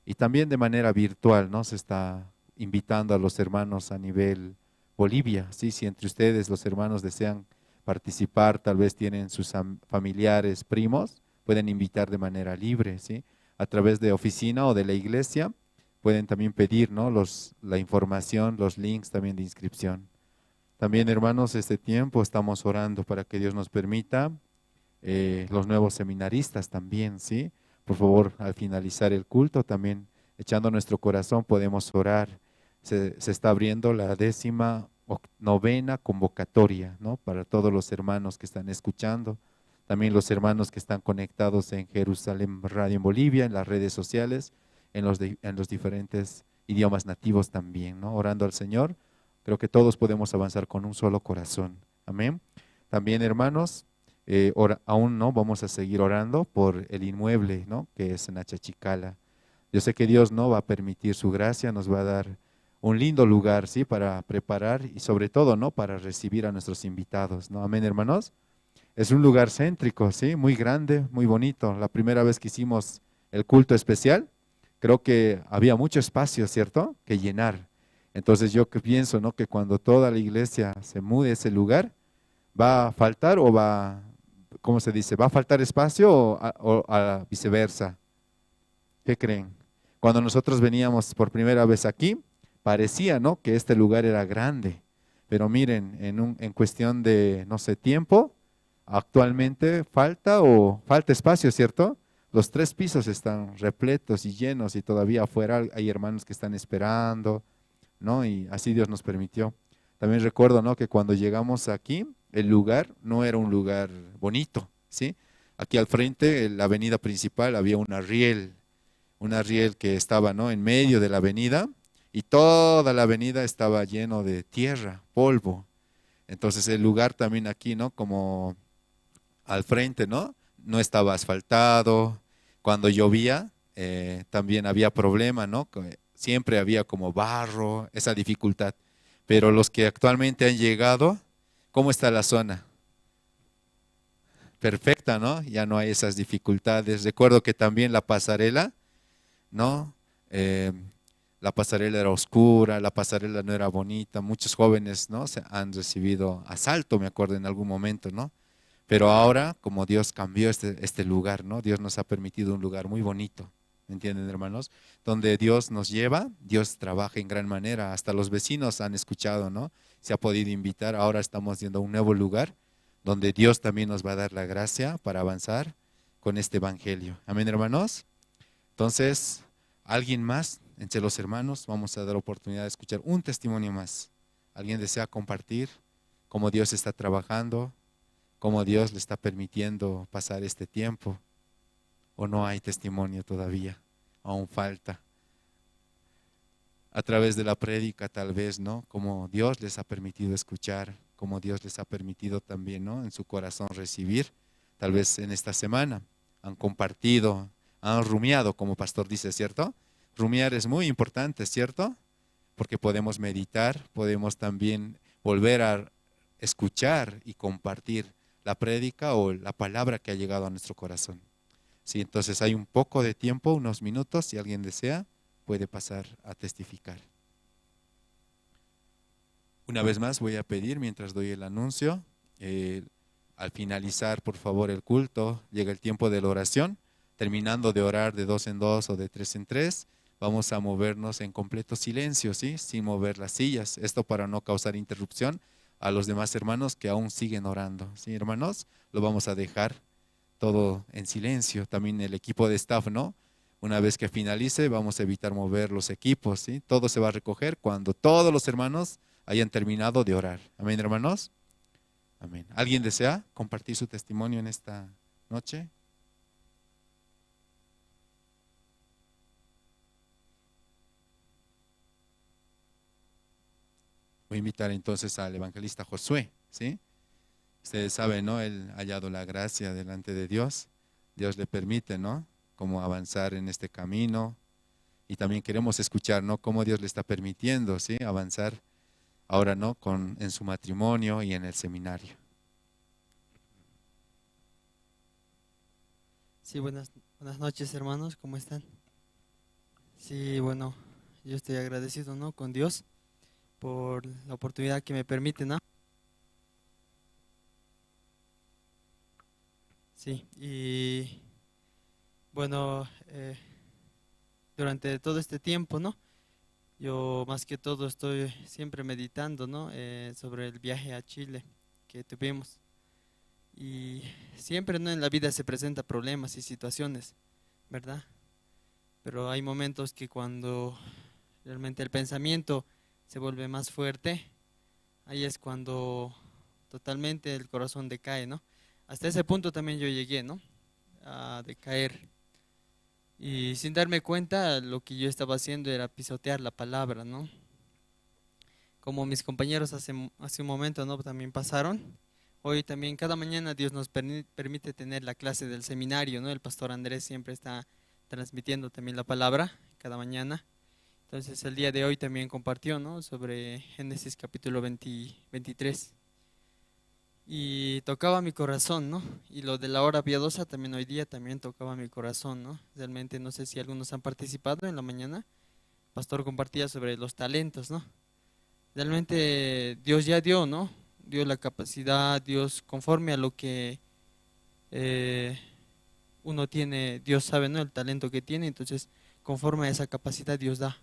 y también de manera virtual, ¿no?, se está invitando a los hermanos a nivel Bolivia, ¿sí? Si entre ustedes los hermanos desean participar, tal vez tienen sus familiares, primos, pueden invitar de manera libre, ¿sí? A través de oficina o de la iglesia, pueden también pedir, ¿no?, la información, los links también de inscripción. También, hermanos, este tiempo estamos orando para que Dios nos permita los nuevos seminaristas también, ¿sí? Por favor, al finalizar el culto, también echando nuestro corazón, podemos orar. Se está abriendo la 19ª convocatoria, ¿no?, para todos los hermanos que están escuchando, también los hermanos que están conectados en Jerusalén Radio en Bolivia, en las redes sociales, en los diferentes idiomas nativos también, ¿no?, orando al Señor. Creo que todos podemos avanzar con un solo corazón. Amén. También, hermanos, aún no vamos a seguir orando por el inmueble, ¿no?, que es en Achachicala. Yo sé que Dios no va a permitir su gracia, nos va a dar un lindo lugar, ¿sí?, para preparar y sobre todo, ¿no?, para recibir a nuestros invitados, ¿no? Amén, hermanos. Es un lugar céntrico, ¿sí?, muy grande, muy bonito. La primera vez que hicimos el culto especial, creo que había mucho espacio, ¿cierto?, que llenar. Entonces yo que pienso, ¿no?, que cuando toda la iglesia se mude a ese lugar, ¿va a faltar o va, cómo se dice?, ¿va a faltar espacio o a viceversa? ¿Qué creen? Cuando nosotros veníamos por primera vez aquí, parecía, ¿no?, que este lugar era grande, pero miren, en cuestión de, no sé, tiempo, actualmente falta espacio, ¿cierto? Los 3 pisos están repletos y llenos y todavía afuera hay hermanos que están esperando, ¿no? Y así Dios nos permitió. También recuerdo, ¿no?, que cuando llegamos aquí, el lugar no era un lugar bonito, ¿sí? Aquí al frente, en la avenida principal, había una riel que estaba, ¿no?, en medio de la avenida, y toda la avenida estaba lleno de tierra, polvo. Entonces el lugar también aquí, ¿no?, como al frente, ¿no?, no estaba asfaltado. Cuando llovía también había problema, ¿no? Siempre había como barro, esa dificultad. Pero los que actualmente han llegado, ¿cómo está la zona? Perfecta, ¿no? Ya no hay esas dificultades. Recuerdo que también la pasarela, ¿no? La pasarela era oscura, la pasarela no era bonita, muchos jóvenes, ¿no?, se han recibido asalto, me acuerdo en algún momento, ¿no? Pero ahora, como Dios cambió este lugar, ¿no?, Dios nos ha permitido un lugar muy bonito, ¿me entienden, hermanos? Donde Dios nos lleva, Dios trabaja en gran manera, hasta los vecinos han escuchado, ¿no? Se ha podido invitar, ahora estamos yendo a un nuevo lugar, donde Dios también nos va a dar la gracia para avanzar con este evangelio. Amén, hermanos. Entonces, ¿alguien más? Entre los hermanos vamos a dar oportunidad de escuchar un testimonio más. ¿Alguien desea compartir cómo Dios está trabajando? ¿Cómo Dios le está permitiendo pasar este tiempo? ¿O no hay testimonio todavía? Aún falta. A través de la prédica tal vez, ¿no?, cómo Dios les ha permitido escuchar, cómo Dios les ha permitido también, ¿no?, en su corazón recibir. Tal vez en esta semana han compartido, han rumiado, como pastor dice, ¿cierto? Rumiar es muy importante, ¿cierto? Porque podemos meditar, podemos también volver a escuchar y compartir la prédica o la palabra que ha llegado a nuestro corazón. Sí, entonces hay un poco de tiempo, unos minutos, si alguien desea, puede pasar a testificar. Una vez más voy a pedir, mientras doy el anuncio, al finalizar, por favor, el culto, llega el tiempo de la oración. Terminando de orar de 2 en 2 o de 3 en 3, vamos a movernos en completo silencio, ¿sí? Sin mover las sillas. Esto para no causar interrupción a los demás hermanos que aún siguen orando. ¿Sí, hermanos? Lo vamos a dejar todo en silencio. También el equipo de staff, ¿no? Una vez que finalice, vamos a evitar mover los equipos, ¿sí? Todo se va a recoger cuando todos los hermanos hayan terminado de orar. Amén, hermanos. Amén. ¿Alguien desea compartir su testimonio en esta noche? Voy a invitar entonces al evangelista Josué, ¿sí? Ustedes saben, ¿no? Él ha hallado la gracia delante de Dios. Dios le permite, ¿no? Cómo avanzar en este camino. Y también queremos escuchar, ¿no? Cómo Dios le está permitiendo, ¿sí? Avanzar ahora, ¿no? En su matrimonio y en el seminario. Sí, buenas noches, hermanos, ¿cómo están? Sí, bueno, yo estoy agradecido, ¿no? Con Dios por la oportunidad que me permite, ¿no? Sí, y bueno, durante todo este tiempo, ¿no? Yo más que todo estoy siempre meditando, ¿no? Sobre el viaje a Chile que tuvimos. Y siempre, ¿no? En la vida se presentan problemas y situaciones, ¿verdad? Pero hay momentos que cuando realmente el pensamiento se vuelve más fuerte, ahí es cuando totalmente el corazón decae, ¿no? Hasta ese punto también yo llegué, ¿no? A decaer. Y sin darme cuenta, lo que yo estaba haciendo era pisotear la palabra, ¿no? Como mis compañeros hace un momento, ¿no? También pasaron. Hoy también, cada mañana Dios nos permite tener la clase del seminario, ¿no? El pastor Andrés siempre está transmitiendo también la palabra cada mañana. Entonces el día de hoy también compartió, ¿no? Sobre Génesis capítulo 23. Y tocaba mi corazón, ¿no? Y lo de la hora piadosa también hoy día también tocaba mi corazón, ¿no? Realmente no sé si algunos han participado en la mañana. El pastor compartía sobre los talentos, ¿no? Realmente Dios ya dio, ¿no? Dio la capacidad, Dios conforme a lo que uno tiene, Dios sabe, ¿no? El talento que tiene, entonces conforme a esa capacidad Dios da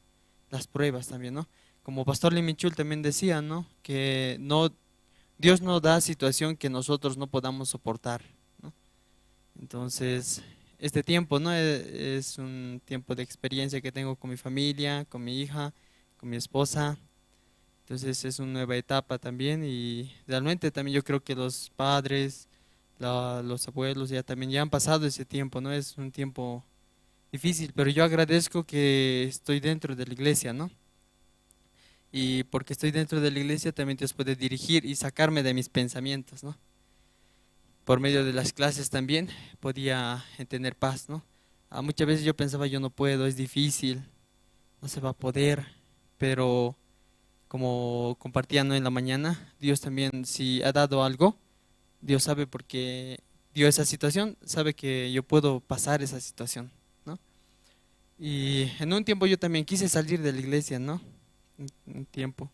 las pruebas también, ¿no? Como pastor Limichul también decía, ¿no? Que no, Dios no da situación que nosotros no podamos soportar, ¿no? Entonces, este tiempo, ¿no? Es un tiempo de experiencia que tengo con mi familia, con mi hija, con mi esposa. Entonces es una nueva etapa también y realmente también yo creo que los padres, los abuelos ya también ya han pasado ese tiempo, ¿no? Es un tiempo difícil, pero yo agradezco que estoy dentro de la iglesia, ¿no? Y porque estoy dentro de la iglesia también Dios puede dirigir y sacarme de mis pensamientos, ¿no? Por medio de las clases también podía tener paz, ¿no? Muchas veces yo pensaba, yo no puedo, es difícil, no se va a poder, pero como compartía, ¿no? En la mañana, Dios también si ha dado algo, Dios sabe por qué dio esa situación, sabe que yo puedo pasar esa situación, ¿no? Y en un tiempo yo también quise salir de la iglesia, ¿no? Un tiempo,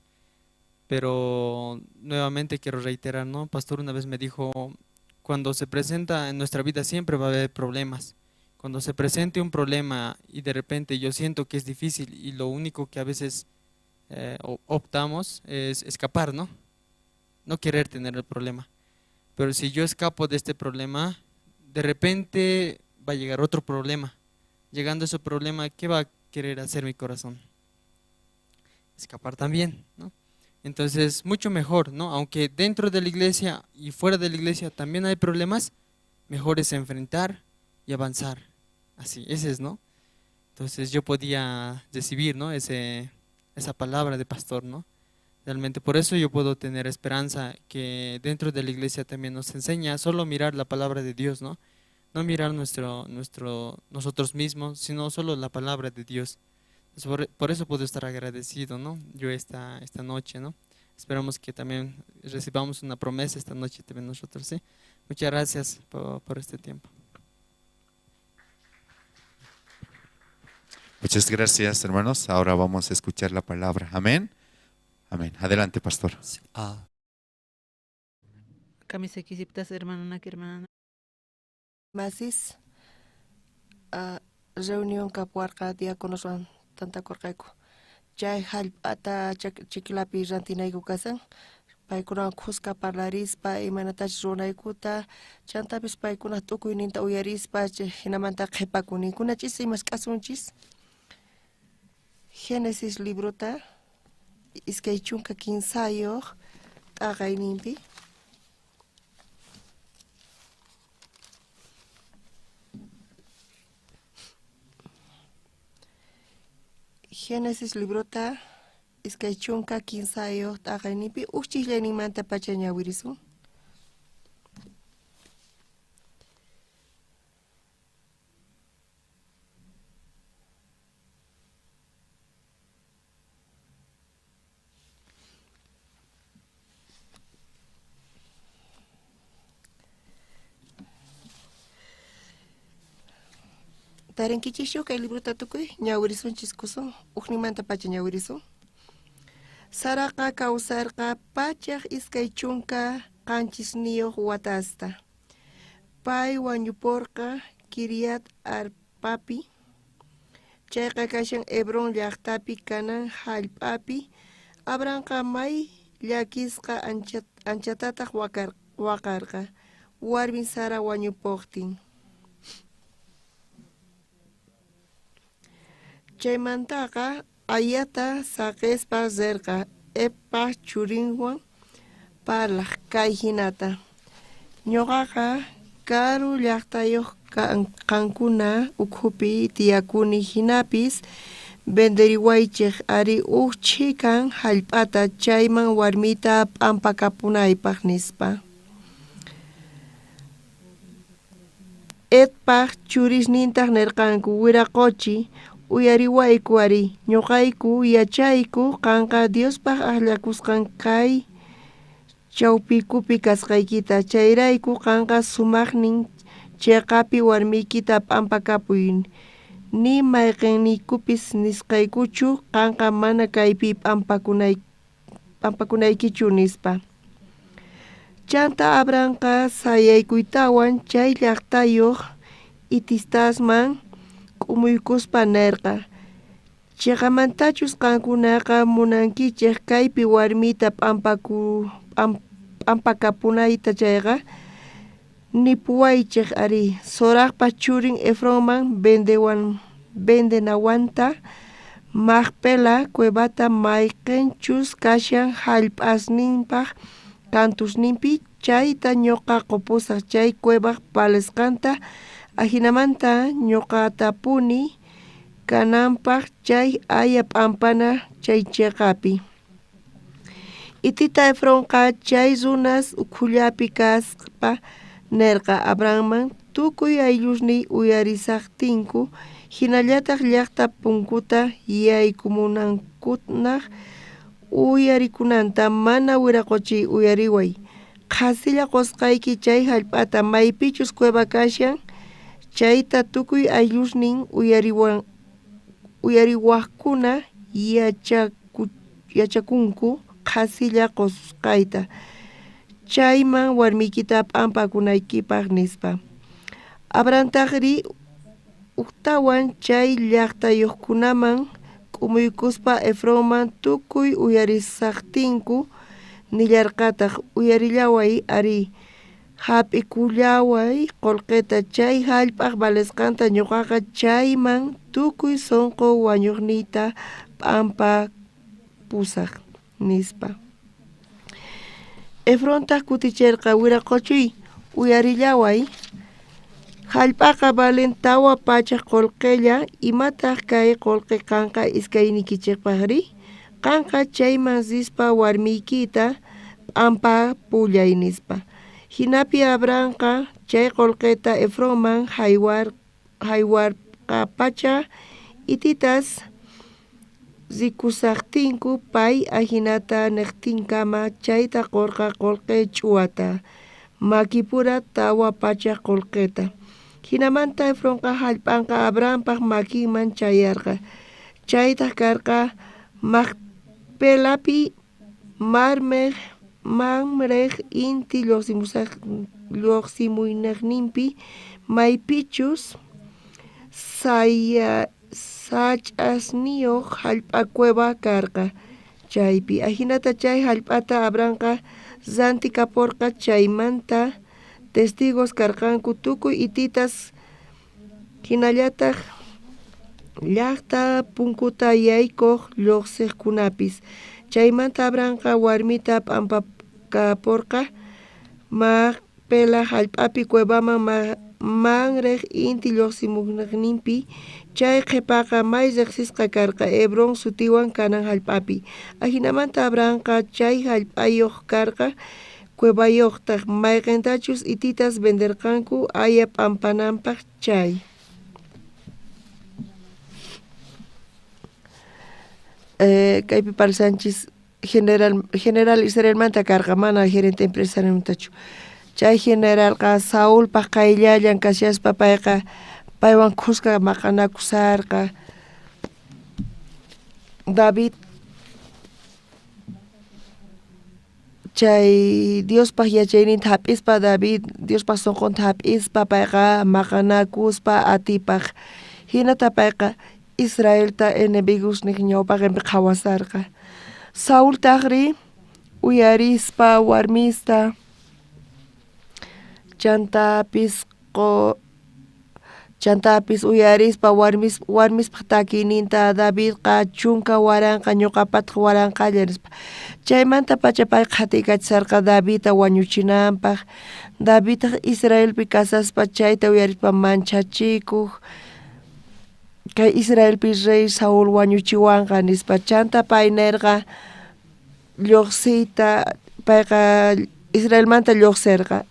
pero nuevamente quiero reiterar, ¿no? Pastor una vez me dijo, cuando se presenta en nuestra vida siempre va a haber problemas. Cuando se presente un problema y de repente yo siento que es difícil y lo único que a veces optamos es escapar, ¿no? No querer tener el problema. Pero si yo escapo de este problema, de repente va a llegar otro problema. Llegando a ese problema, ¿qué va a querer hacer mi corazón? Escapar también, ¿no? Entonces, mucho mejor, ¿no? Aunque dentro de la iglesia y fuera de la iglesia también hay problemas, mejor es enfrentar y avanzar. Así, ese es, ¿no? Entonces yo podía recibir, ¿no? Esa palabra de pastor, ¿no? Realmente por eso yo puedo tener esperanza que dentro de la iglesia también nos enseña solo mirar la palabra de Dios, ¿no? No mirar nosotros mismos, sino solo la palabra de Dios. Por eso puedo estar agradecido, ¿no? Yo esta noche, ¿no? Esperamos que también recibamos una promesa esta noche también nosotros, ¿sí? Muchas gracias por este tiempo. Muchas gracias, hermanos. Ahora vamos a escuchar la palabra. Amén. Amén. Adelante, pastor. Masis reunión kapuarqa diáconoswan tantakurqayku chay jallp'ata chiklapi rantinayku kasan paykunawan khuska parlarispa imaynatachus ruwanaykuta chantapis paykunaj tukuyninta uyarispa jinamanta qhipakuninkuna ch'isi mask'asunchis Génesis librota 23 t'aqayninpi. Génesis librota 23 t'aqayninpi uqchiqllayninmanta pacha ñawirisun. Tarinkichikchu kay librota tukuy ñawirisunchis kusun ujninmanta pacha ñawirisun. Saraqa kawsarqa 127 watasta. Pay wañuporqa Kiriat Arpapi. Chayqa kashan Hebrón llaqtapi Canaán jallp'api. Abrahamqa may llakisqa anchatataq waqarqa warmin Sara wañupuqtin. Chaymantaqa ayata saqispa rirqa Epaj churinwan parlaq kay hinata. Ñuqaqa karu llaqtayuq qankuna ukhupi tiyakuni hinapis venderiwaychik ari uj chhikan jallp'ata chayman warmita p'ampakapunaypaq nispa. Etpaj churisnintaq nirqanku wiraqochi uyariwayku ari ñuqayku yachayku qanqa Diospaq akllakusqan kay chawpikupi kasqaykita chayrayku qanqa sumaqnin chiqapi warmiykita p'ampakapuy ni mayqinniykupis nisqaykuchu qanqa mana kaypi p'ampakunaykichu nispa. Chanta Abrahamqa sayaykuytawan chay llaqtayuq hitistasman k'umuykuspa nirqa chiqamantachus qankunaqa munankichik kaypi warmita p'ampakapunayta chayqa nipuwaychik ari Sorajpa churin Efronman vendenawanta Macpela cuevata mayqinchus kashan jallp'asninpaq kantusninpi chayta ñuqa qupusaq chay cuevaj valesqanta ajinamanta ñuqatapuni kananpaq chay aya p'ampana chay chiqapi. Hitita Efronqa chay runas ukhullapi kaspa nirqa Abrahamman tukuy ayllusniy uyarisaqtinku hinallataq llaqta punkuta yaykumunankunaj uyarikunanta mana wiraqochi uyariway qhasilla qusqayki chay jallp'ata maypichus cueva kashan chayta tukuy ayllusnin uyariwaqkuna yachakunku qhasilla qususqayta chayman warmiykita p'ampakunaykipaq nispa. Abrahamtaqri ujtawan chay llaqtayuqkunaman k'umuykuspa Efronman tukuy uyarisaqtinku nillarqataq uyarillaway ari hap'ikullaway qullqita chay jallp'aj valesqanta ñuqaqa chayman tukuy sunqu wañuqniyta p'ampapusaq nispa. Efrontaq kutichirqa wiraqochuy uyarillaway jallp'aqa valen 400 qullqilla imataq kay qullqi qanqa iskayniykichikpaqri qanqa chayman rispa warmiykita p'ampapullay nispa. Hinapi Abrahamqa chay qullqita Efronman haywarqapacha hititas rikusaqtinku pay ajinata niqtinkama chayta qurqa qullqi ch'uwata Makipura 400 qolqeta. Jinamanta Efronqa jallp'anqa Abrahampaj makinman chayarqa. Chaytaj karqa Macpelapi Mamrej inti llojsimuynejninpi maypichus sach'asniyoj jallp'a cueva karqa chaypi. Ajinata chay jallp'ata Abrahamqa rantikaporqa. Chaymanta testigos karqanku tukuy hititas jinallataj llajta punkuta yaykoj llojsejkunapis. Chaymanta Abrahamqa warmita p'ampakaporqa Macpela jallp'api cuevaman Mamrej inti llojsimuynejninpi. Chay qhepaqa may rejsisqa karqa Hebrón sutiwan Canaán jallp'api. Ajinamanta Abrahamqa chay jallp'ayoj karqa cuevayojtaj, mayqentachus hititas venderqanku aya p'ampananpaj chay. Kaypi parsanchis general Israelmanta karqa, mana gerente empresarialmantachu. Chay generalqa Saulpaj qayllallan kashaspa payqa paywan khuska maqanakusarqa. David chay Diospaj yachayninta hap'ispa, David Diospaj sonqonta hap'ispa payqa maqanakuspa atipaj. Jinata payqa Israelta enemigosnej ñawpaqenpi qhawasarqa. Saultajri uyarispa warmista chantapis uyarispa warmispaj takiyninta Davidqa 10,000 ñuqapataq 1,000 nispa. Chaymantapacha pay qhatiykachisarqa Davidta wañuchinanpaj. Davidtaj Israelpi kasaspa chayta uyarispa manchachikuj. Kay Israelpi rey Saúl wañuchiwanqa nispa. Chanta pay nerqa llojsiyta, payqa Israelmanta llojserqa.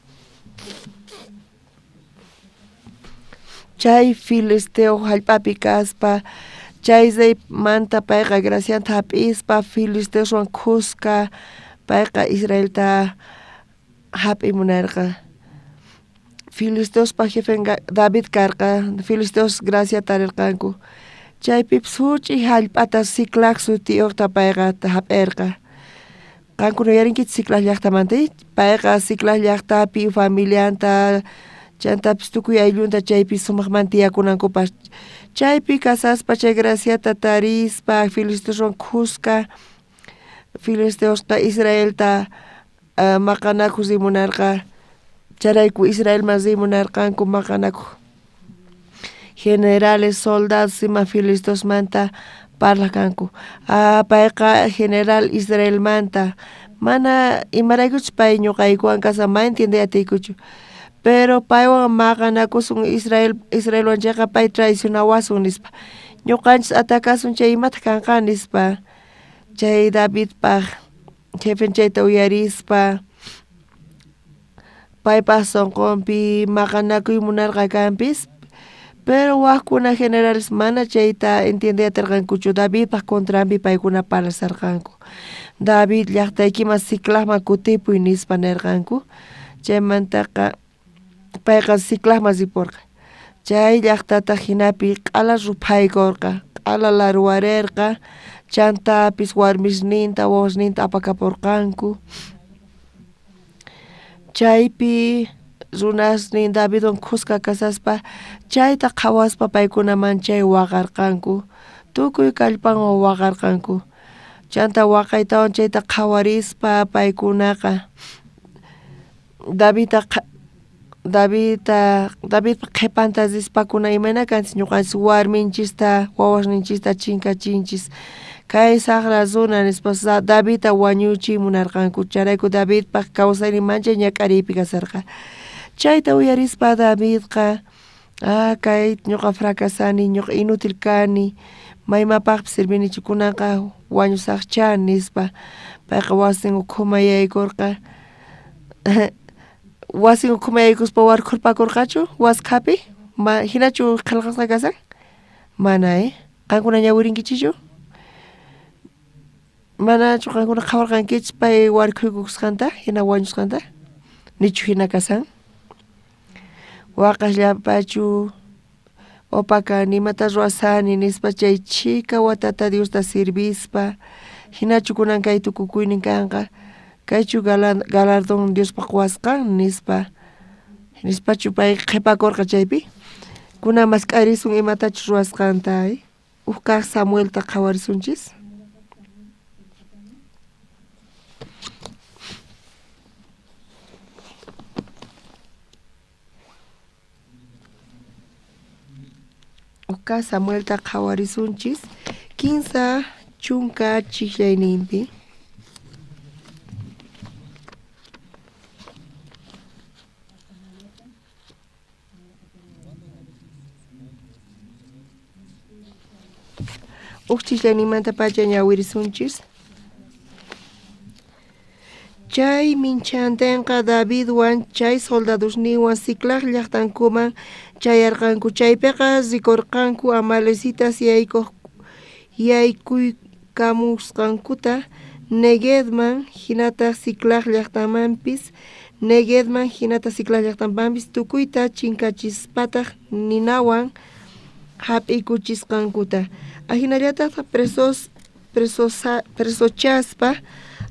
Chay filisteo jallp'api kaspa chay reymanta payqa gracianta hap'ispa filisteoswan khuska payqa Israelta hap'imunarqa. Filisteospa jefenqa David karqa, filisteos gracia tarirqanku. Chaypipis huch'i jallp'ata Siclag sutiyuqta payqa hap'irqa. Qankuna uyarinkichis Siclag llaqtamanta, payqa Siclag llaqtapi familianta chantapis tukuy ayllunta chaypi sumaqmanta tiyakunankupaq. Chaypi kasaspa chay graciata tarispa filisteoswan khuska filisteosqa Israelta maqanakuq rimunarqa. Chayrayku Israelman rimunarqanku maqanakuq. Generales, soldados ima filisteosmanta parlaq kanku. Payqa general Israelmanta mana imaraykuchus pay ñuqaykuwan kasqa mana entiendey atiykuchu. Pero paywan maqanakusun Israelwan chayqa pay traicionawasun nispa. Ñuqanchis atakasun chay imataq kanqa nispa. Chay Davidpaj jefen chayta uyarispa paypaj sonqonpi maqanakuy munarqa kanpis. Pero wajkuna generales mana chayta entiendey atirqankuchu. Davidpaj contranpi paykuna parlasarqanku. David llaqtaykiman Siclagman kutipuy nispa nerqanku. Chaymantaqa payqa Siclagman riporqa. Chay llaqtata jinapi q'ala ruphaykurqa, q'ala larwarerqa, chantapis warmisninta wawasninta apakaporqanku. Chaypi runasnin Davidwan khuska kasaspa chayta qhawaspa paykuna manchay waqarqanku. Tukuy kallpanwan waqarqanku. Chanta waqaytawan chayta qhawarispa paykunaqa Davidpa qhipanta rispakuna imayna kanchis ñuqanchis warminchista wawasninchista chinkachinchis. Kay saqra runa nispa Davidta wañuchiy munarqanku. Chayrayku Davidpaj kawsaynin manchay ñak'ariypi kasarqa. Chayta uyarispa Davidqa kay ñuqa fracasani, ñuqa inútil kani, maymapaqpis sirvinichu kunanqa wañusaqcha nispa. Payqa wasin ukhuman yaykurqa. Wasin ukhuman yaykuspa warkhurpakurqachu waskhapi? Hinachu qillqasqa kasan? Mana, Qankuna ñawirinkichikchu? Manachu qankuna qhawarqankichis pay warkhuykusqanta, hina wañusqanta? Nichu jina kasan? Waqasllapachu opaka nimata ruwasani nispa chay chhika watata Diosta sirvispa, hinachu kunan kay tukukuynin kanqa, kaychu galardón Diospa quwasqan nispa, nispachu pay qhipakurqa chaypi? Kunan mask'arisun imatachus ruwasqanta, Uj kaj Samuelta qhawarisunchis. Uj kaj Samuelta qhawarisunchis 30 chijllayninpi. Uj chijllayninmantapacha ñawirisunchis. Chay minchantenqa Davidwan chay soldadosninwan Siclag llajtankuman chayarqanku. Chaypeqa rikorqanku amalecitas yaykuykamusqankuta Neguevman jinataj Siclag llajtamanpis, Neguevman jinataj Siclag llajtamanpis tukuyta chinkachispataj ninawan jap'ikuchisqankuta. Ajinallataj presochaspa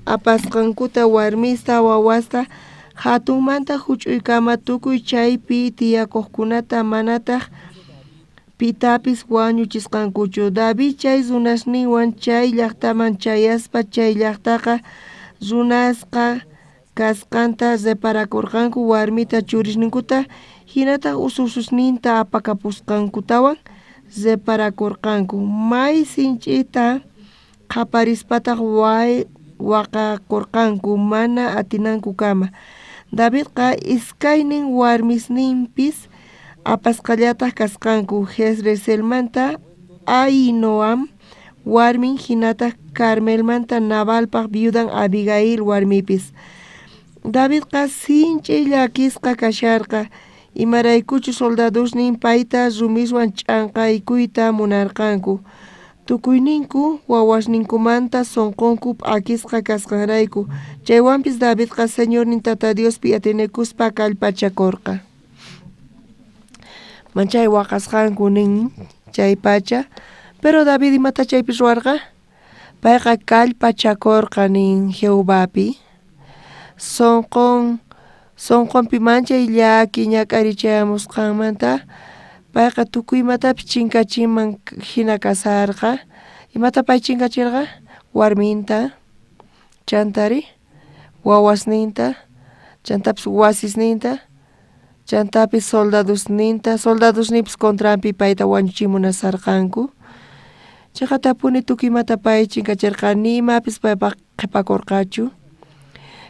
apasqankuta warmista, wawasta, jatunmanta juch'uykama tukuy chaypi tiyakojkunata manataj pitapis wañuchisqankuchu. David chay runasninwan chay llajtaman chayaspa chay llajtaqa runasqa kasqanta reparakorqanku, warmita churisninkuta jinataj usususninta apakapusqankutawan reparakorqanku. May sinch'ita qhaparispataj waqakorqanku mana atinankukama. Davidqa iskaynin warmisninpis apasqallataj kasqanku, Jezreelmanta Ahinoam warmin jinataj Carmelmanta Nabalpaj viudan Abigail warmipis. Davidqa sinch'i llakisqa kasharqa, imaraykuchus soldadosnin payta rumiswan ch'anqaykuyta munarqanku. Tukuyninku wawasninkumanta sonqonku p'akisqa kasqanrayku. Chaywanpis Davidqa Señornin Tata Diospi atienekuspa kallpachakorqa. Manchay waqasqanku nin chay pacha, pero David imata chaypi ruwarqa? Payqa kallpachakorqa nin Jehovapi. Sonqonpi manchay llaki ñak'arichayamusqanmanta payqa tukuy imatapis chinkachinman jina kasarqa. Imata pay chinkachirqa? Warminta, chantari wawasninta, chantapis wasisninta, chantapis soldadosninta, soldadosninpis contranpi payta wañuchimunasarqanku. Chayqatapuni tukuy imata pay chinkachirqa, ni imapis paypaq qhipakurqachu.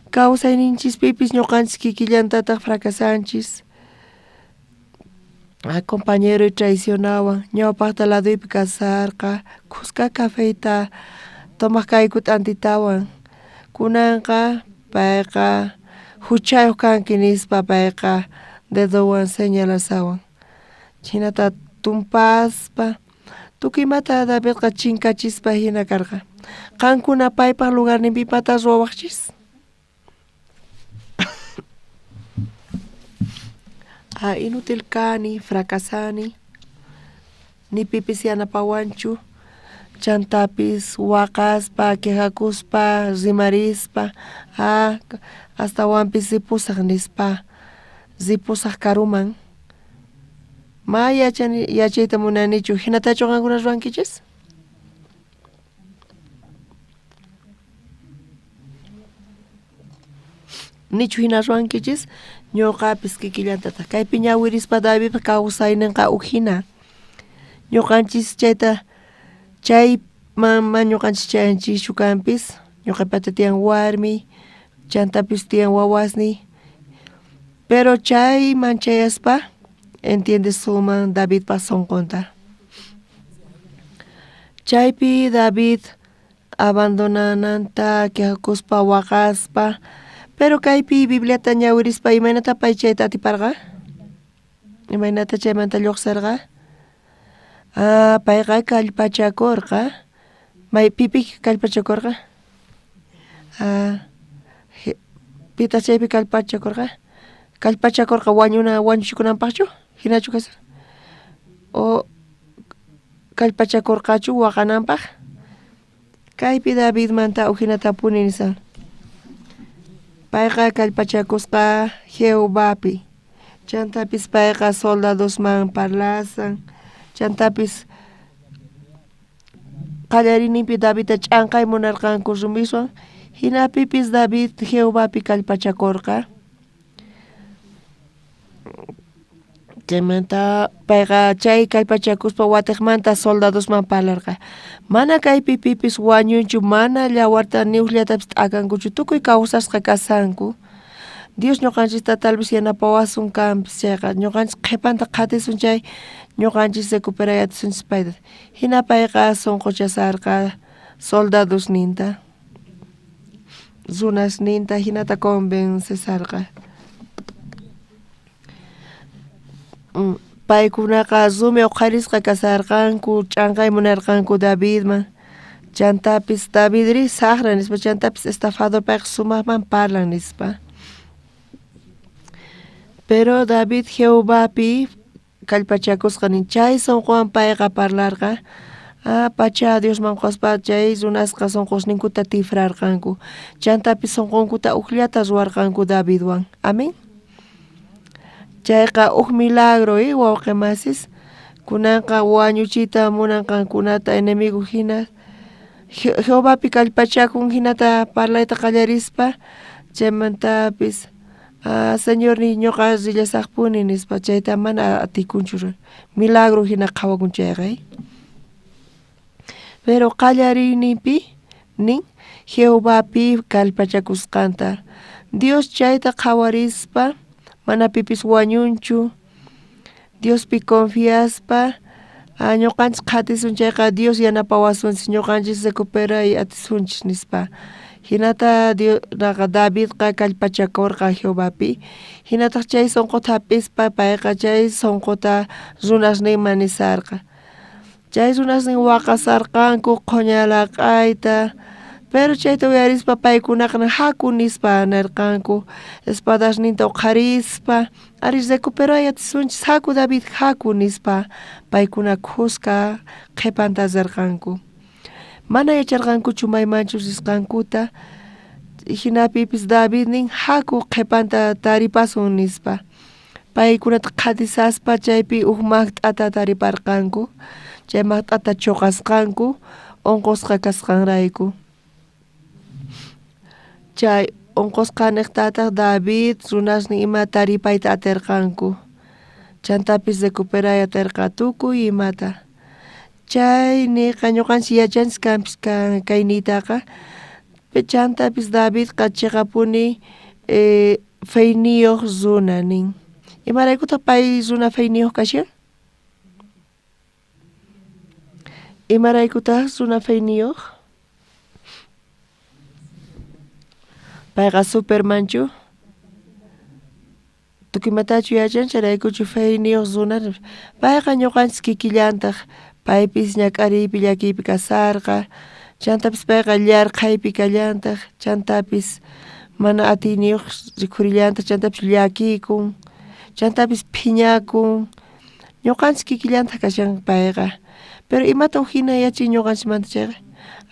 Kawsayninchispipis ñuqanchis kikillantataq fracasanchis. Compañeroy traicionawan, ñawpaqta ladoypi kasarqa, khuska cafeyta tomaq kayku t'antitawan. Kunanqa payqa juchayuq kanki nispa payqa dedowan señalasawan. Jinata tumpaspa tukuy imata Davidqa chinkachispa jina karqa. Qankuna paypaq lugarninpi imata ruwawaqchis? Inútil kani, fracasani, ni pipis yanapawanchu, chantapis waqaspa, quejakuspa, rimarispa, astawanpis ripusaj nispa, ripusaj karuman. Ma yachayta munanichu, hinatachu qankuna ruwankichis? Nichu hina ruwankichis? Ñuqapis kikillantataq kaypi ñawirispa Davidpa kawsayninqa uj hina. Ñuqanchis chayta chayman ñuqanchis chayanchischu kanpis, ñuqapata tiyan warmi, chantapis tiyan wawasniy. Pero chayman chayaspa entiendesunman Davidpa sonqonta. Chaypi David abandonananta quejakuspa waqaspa, pero kaypi Bibliata ñawirispa imaynata pay chayta atiparqa? Imaynata chaymanta lluqsirqa? Payqa kallpachakurqa. Maypipi kallpachakurqa? Pitaq chaypi kallpachakurqa? Kallpachakorqa wañuna wañuchikunanpajchu? Hinachu kashan? O kallpachakorqachu waqananpaj? Kaypi Davidmanta ujinatapuni nisan. Payqa kallpachakusqa Jehovapi. Chantapis payqa soldadosman parlasan. Chantapis qallariyninpi Davidta ch'anqay munarqanku rumiswan. Hinapipis David Jehovapi kallpachakorqa. Chaymanta payqa chay kallpachakuspa watejmanta soldadosman parlarqa. Mana kaypi pipis wañunchu, mana llawarta ni ujllatapis t'akankuchu, tukuy kawsasqa kasanku. Dios ñuqanchista tal vez yanapawasun kanpis chayqa, ñuqanchis qhipanta qhatisun chay, ñuqanchis recuperay atisunchis payta. Hina payqa sunquchasarqa soldadosninta, runasninta hinata convencesarqa. Paykunaqa rumi uqharisqa kasarqanku, ch'anqay munarqanku Davidman. Chantapis Davidri saqra nispa, chantapis estafador payqa sumaqman parlan nispa. Pero David Jehovapi kallpachakusqa nin, chay sunquwan payqa parlarqa. Ah, pacha Diosman qospa chay runasqa sunqusninkuta tifrarqanku. Chantapis sunqunkuta ujllata ruwarqanku Davidwan. Amén. Chayqa uj milagro, wawqi masis. Kunanqa wañuchiyta munanqankunata enemigo hina Jehovapi kallpachakun hinata parlayta qallarispa, chaymantapis Señorniy ñuqa rillasaqpuni nispa, chayta mana atikunchu, milagro hina qhawakun chayqa. Pero qallariyninpi nin Jehovapi kallpachakusqanta. Dios chayta qhawarispa mana pipis wañunchu, Diospi confiaspa, ñuqanchis qhatisun chayqa Dios yanapawasunchis, ñuqanchis recuperay atisunchis nispa. Hinata Davidqa kallpachakorqa Jehovapi, hinataq chay sunquta hap'ispa payqa chay sunquta runasninman nisarqa. Chay runasnin waqasarqanku qhuñalaq'ayta, pero chayta uyarispa paykunaqa haku nispa nirqanku, espadasninta uqharispa, ari recuperay atisunchis, haku David, haku nispa paykuna khuska qhipanta rirqanku. Mana yacharqankuchu maymanchus risqankuta, hinapipis David nin haku qhipanta taripasun nispa. Paykunata qhatisaspa chaypi uj maqt'ata tariparqanku, chay maqt'ata chuqasqanku unqusqa kasqanrayku. Chay unqusqaniqtataq David runasnin ima taripayta atirqanku. Chantapis recuperay atirqa tukuy imata. Chay niqa ñuqanchis yachanchis kanpis kayniytaqa. Chantapis Davidqa chiqapuni feyniyuq runa nin. Imaraykutaq pay runa feyniyuq kashan? Imaraykutaq runa feyniyuq? Payqa Supermanchu? Tukuymatachu yachan chayraykuchu feyniyuq runa? Payqa ñuqanchis kikillantaq, paypis ñak'ariypi llakiypi kasarqa, chantapis payqa llarqhaypi kallantaq, chantapis mana atiyniyuq rikhurillantaq, chantapis llakikun, chantapis phiñakun. Ñuqanchis kikillantaq kashan payqa. Pero imata hina yachin ñuqanchismanta chayqa?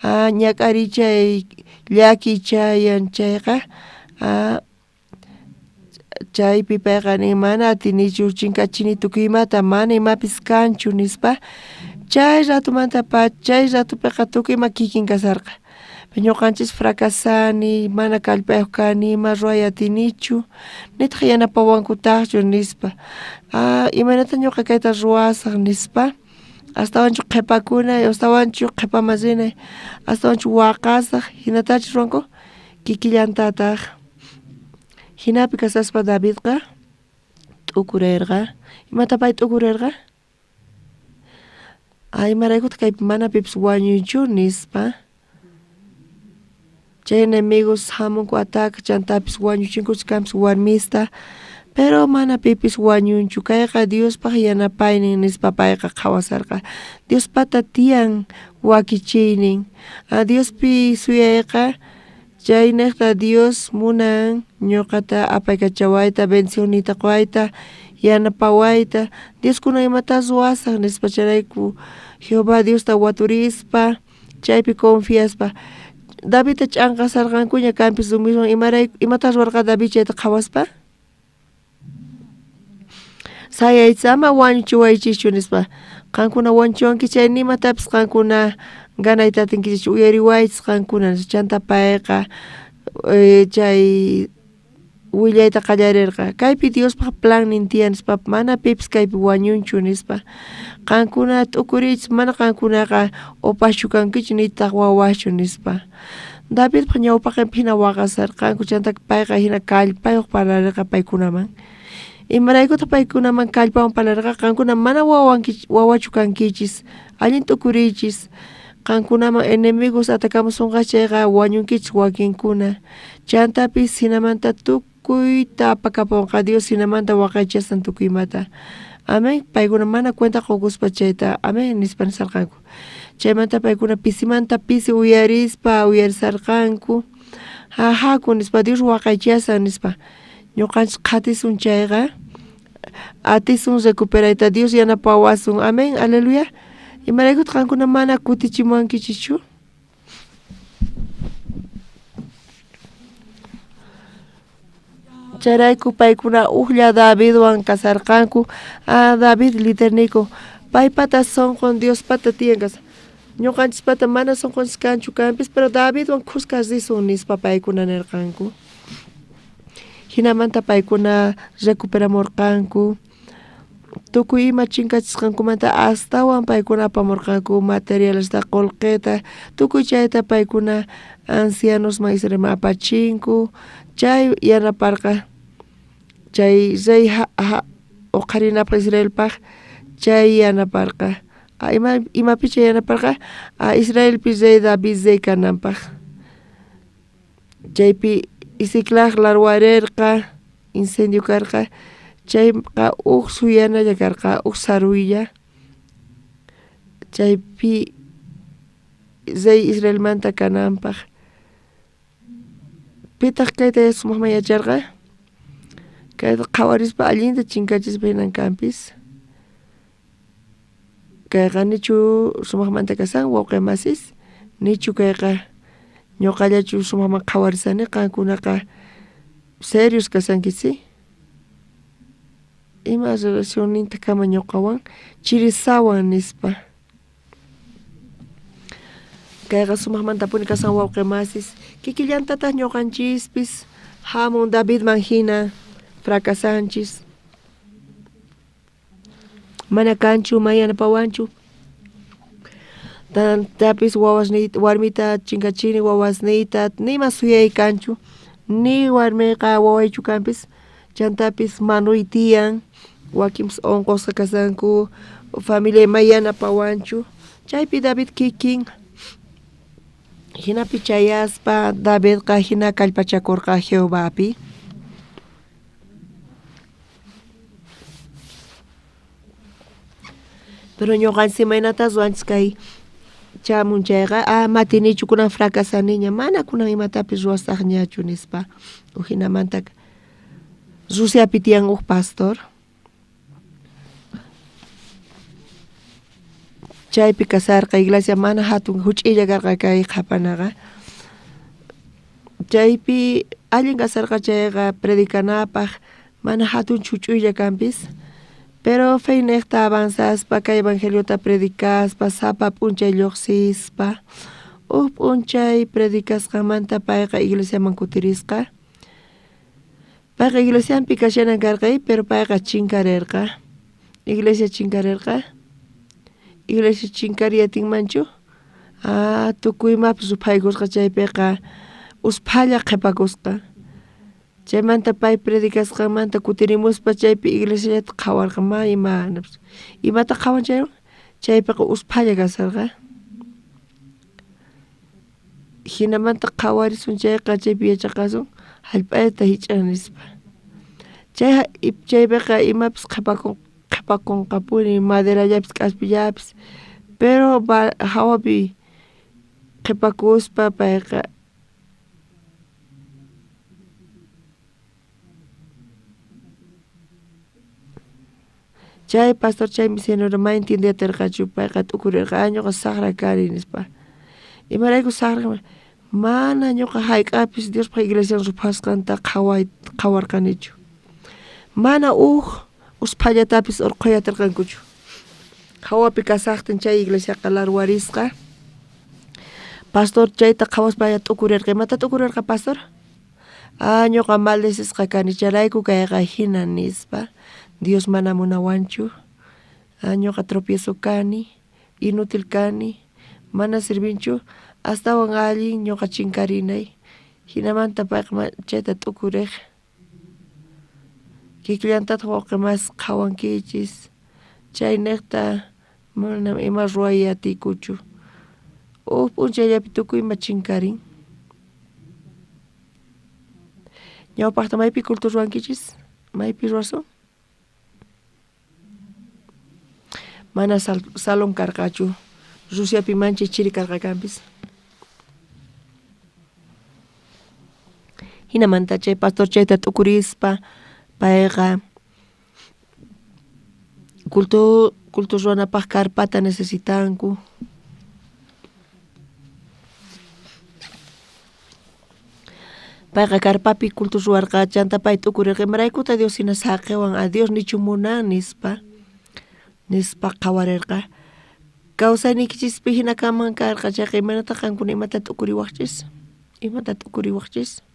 Ñak'ariy chay llakiy chayan chayqa, chaypi payqa nin mana atinichu chinkachini tukuy imata, mana imapis kanchu nispa. Chay ratumanta chay ratupiqa tukuy ima kikin kasarqa. Ñuqanchis fracasani, mana kallpayuq kani, ima ruway atinichu, nitaq yanapawankutaqchu nispa. Imaynata ñuqa kayta ruwasaq nispa. Astawanchu qhipakunay, astawanchu qhipaman rinay, astawanchu waqasaq, hinatachu ruwanku kikillantataq. Hinapi kasaspa Davidqa t'ukurerqa. Imata pay t'ukurerqa? Imaraykutaq kaypi mana pipis wañunchu nispa. Chay enemigos hamunku ataka, chantapis wañuchinkuchis kanpis warmista, pero mana pipis wañunchu, kayqa Diospaq yanapaynin nispa payqa qhawasarqa. Diospata tiyan wakichiynin. Diospi suyayqa Chaynejta Dios munan ñuqata apaykachawayta, bendicionniyta qoyta, yanapawayta. Dios kunan imata ruwasaj nispa chayrayku Jehová Diosta waturispa chaypi confiaspa. Davidta ch'anqasarqankuña kanpis rumiswan imarayku imata ruwarqa David chayta qhawaspa? Sayaychis ama wañuchiwaychischu nispa. Qankuna wañuchiwanki chay nimatapis qankuna ganayta atinkichis uyariwaychis qankuna nispa. Chanta payqa chay willayta qallarirqa. Kaypi Diospaj plannin tiyan nispa, mana pipis kaypi wañunchu nispa. Qankuna t'ukuriychis, mana qankunaqa opaschu kankichis nitaq wawaschu nispa. Davidpaj ñawpaqenpi hina waqasarqanku, chanta payqa hina kallpayuq parlarirqa paykunaman. Imaraykutaq paykunaman kallpawan parlarqa? Qankuna mana wawachu kankichis, allin t'ukuriychis. Qankunaman enemigos atakamusunqa chayqa wañunkichis wakinkuna. Chantapis hinamanta tukuyta apakapunqa Dios, hinamanta waqaychasan tukuy imata. Amén. Paykuna mana cuenta qokuspa chayta amén nispa nisarqanku. Chaymanta paykuna pisimanta pisi uyarispa uyarisarqanku. Ha haku nispa Dios waqaychasan nispa. Ñuqanchis qhatisun chayqa atisun recuperayta, Dios yanapawasun. Amén, aleluya. Imaraykutaq qankuna mana kutichimuwankichischu? Chayrayku paykuna ujlla Davidwan kasarqanku. Ah, David liderniyku, paypata sonqon Diospata tiyan kashan. Ñuqanchispata mana sonqonchis kanchu kanpis, pero Davidwan khuska risun nispa paykuna nirqanku. Hinamanta paykuna recuperamurqanku. Tukuy ima chinkachisqankumanta astawan paykuna apamurqanku materialesta, qolqeta, tukuy chayta paykuna ancianosman Israelman apachinku. Chay yanaparqa chay rey uqharinapaq Israelpaq, chay yanaparqa. Imapi chay yanaparqa? Israelpi rey David rey kananpaq. Chaypi Ziclag larwarerqa, incendio karqa, chayqa uj suyanalla karqa, uj saruylla. Chaypi rey Israelmanta kananpaq. Pitaq kayta sumaqman yacharqa? Kayta qhawarispa allinta chinkachispa hinan kanpis. Kayqa nichu sumaqmanta kasan wawqi masis, nichu kayqa ñuqallachu sumaqman qhawarisani, qankunaqa serios kasankichis. Ima relacionninta kama ñuqawan chirisawan nispa. Kayqa sumaqmantapuni kasan wawqi masis, kikillantataq ñuqanchispis hamun Davidman hina fracasanchis. Mana kanchu, mana yanapawanchu. Tantapis wawasniyta, warmita chinkachini wawasniyta, nima suyay kanchu, ni warmiqa wawaychu kanpis, chantapis manuy tiyan, wakinpis onqosqa kasanku, familia may yanapawanchu. Chaypi David kikin hinapi chayaspa Davidqa hina kallpachakurqa Jehovapi. Pero ñuqanchis imaynata ruwanchis kay chamun chayqa, matinichu kunan fracasaniña, mana kunan imatapis ruwasaqñachu nispa. Ujinamanta Rusiapi tiyan uj pastor. Chaypi kasarqa iglesia mana hatun huch'iylla karqa kay qhapanaqa. Chaypi allin kasarqa chayqa predicanapaq mana hatun chuch'uylla kanpis. Pero feynejta avanzaspa kay evangeliota predicaspa sapa p'unchay lluqsispa uj p'unchay predicasqanmanta payqa iglesiaman kutirisqa. Payqa iglesianpi kashanan karqa, pero payqa chinkarerqa. Iglesia chinkarerqa. Iglesia chinkariyatinmanchu? Tukuy imapis ruphaykusqa chaypiqa usphalla qhipakusqa. Chaymanta pay predicasqanmanta kutirimuspa chaypi iglesiallata qhawarqa, ma ima imata qhawan chaywan? Chaypiqa usphalla kasarqa. Hinamanta qhawarisun chayqa chaypi yachaqasun hallp'ata hich'an nispa. Chaypiqa imapis qhipakunqapuni, maderallapis k'aspillapis, pero hawapi qhipakuspa payqa Chay pastor chay misionero ma entiendeterqachu, payqa t'ukurerqa, ah, ñuqa saqra kani nispa. Imarayku saqra? Mana ñuqa hayk'apis Diospaq iglesian ruphasqanta qhawarqanichu. Mana uj usphallatapis urqhuy atirqankuchu. Hawapi kasaqtin chay iglesiaqa larwarisqa. Pastor chayta qhawaspa t'ukurerqa. Imata t'ukurerqa pastor? Ah, ñuqa maldecisqa kani, chayrayku kayqa hina nispa. Dios mana munawanchu. Ah, ñuqa tropiezo kani, inútil kani, mana sirvinchu, astawan allin ñuqa chinkarinay. Hinamanta payqa chayta t'ukurej. Kikillantataq wawqi mas qhawankichis. Chaynejta mana ima ruway atiykuchu. Uj p'unchayllapi tukuy ima chinkarin. Ñawpaqta maypi culto ruwankichis? Maypi ruwasun? Mana salón karqachu. Rusiapi manchay chiri karqa kanpis. Hinamanta chay pastor chayta t'ukurispa payqa culto ruwanapaq karpata necesitanku. Payqa karpapi culto ruwarqa, chanta pay t'ukurirqa, imaraykuta Dios hina saqiwan, a Dios nichu munan nispa, nispa qhawarirqa. Kawsayniykichispi hina kanman karqa chayqa imaynataq qankuna imata t'ukuriwaqchis? Imata t'ukuriwaqchis?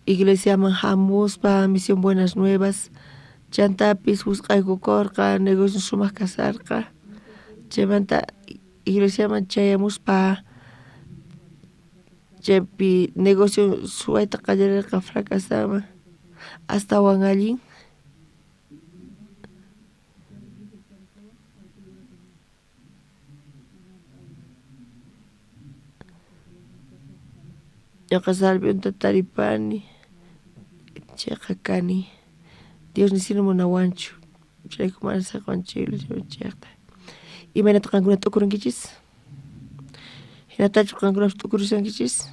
Iglesiaman hamuspa, Misión Buenas Nuevas, chantapis wisq'aykukorqa, negocio sumaq kasarqa. Chaymanta iglesiaman chayamuspa chaypi negocio suwayta qallarirqa fracasaman, astawan allin. Ñuqa salvionta taripani, chayqa kani. Dios nisina munawanchu, chayrayku mana saqiwanchu iglesiaman chayaqta. Imaynata qankuna t'ukurinkichis? Hinatachu qankunapis t'ukurishankichis?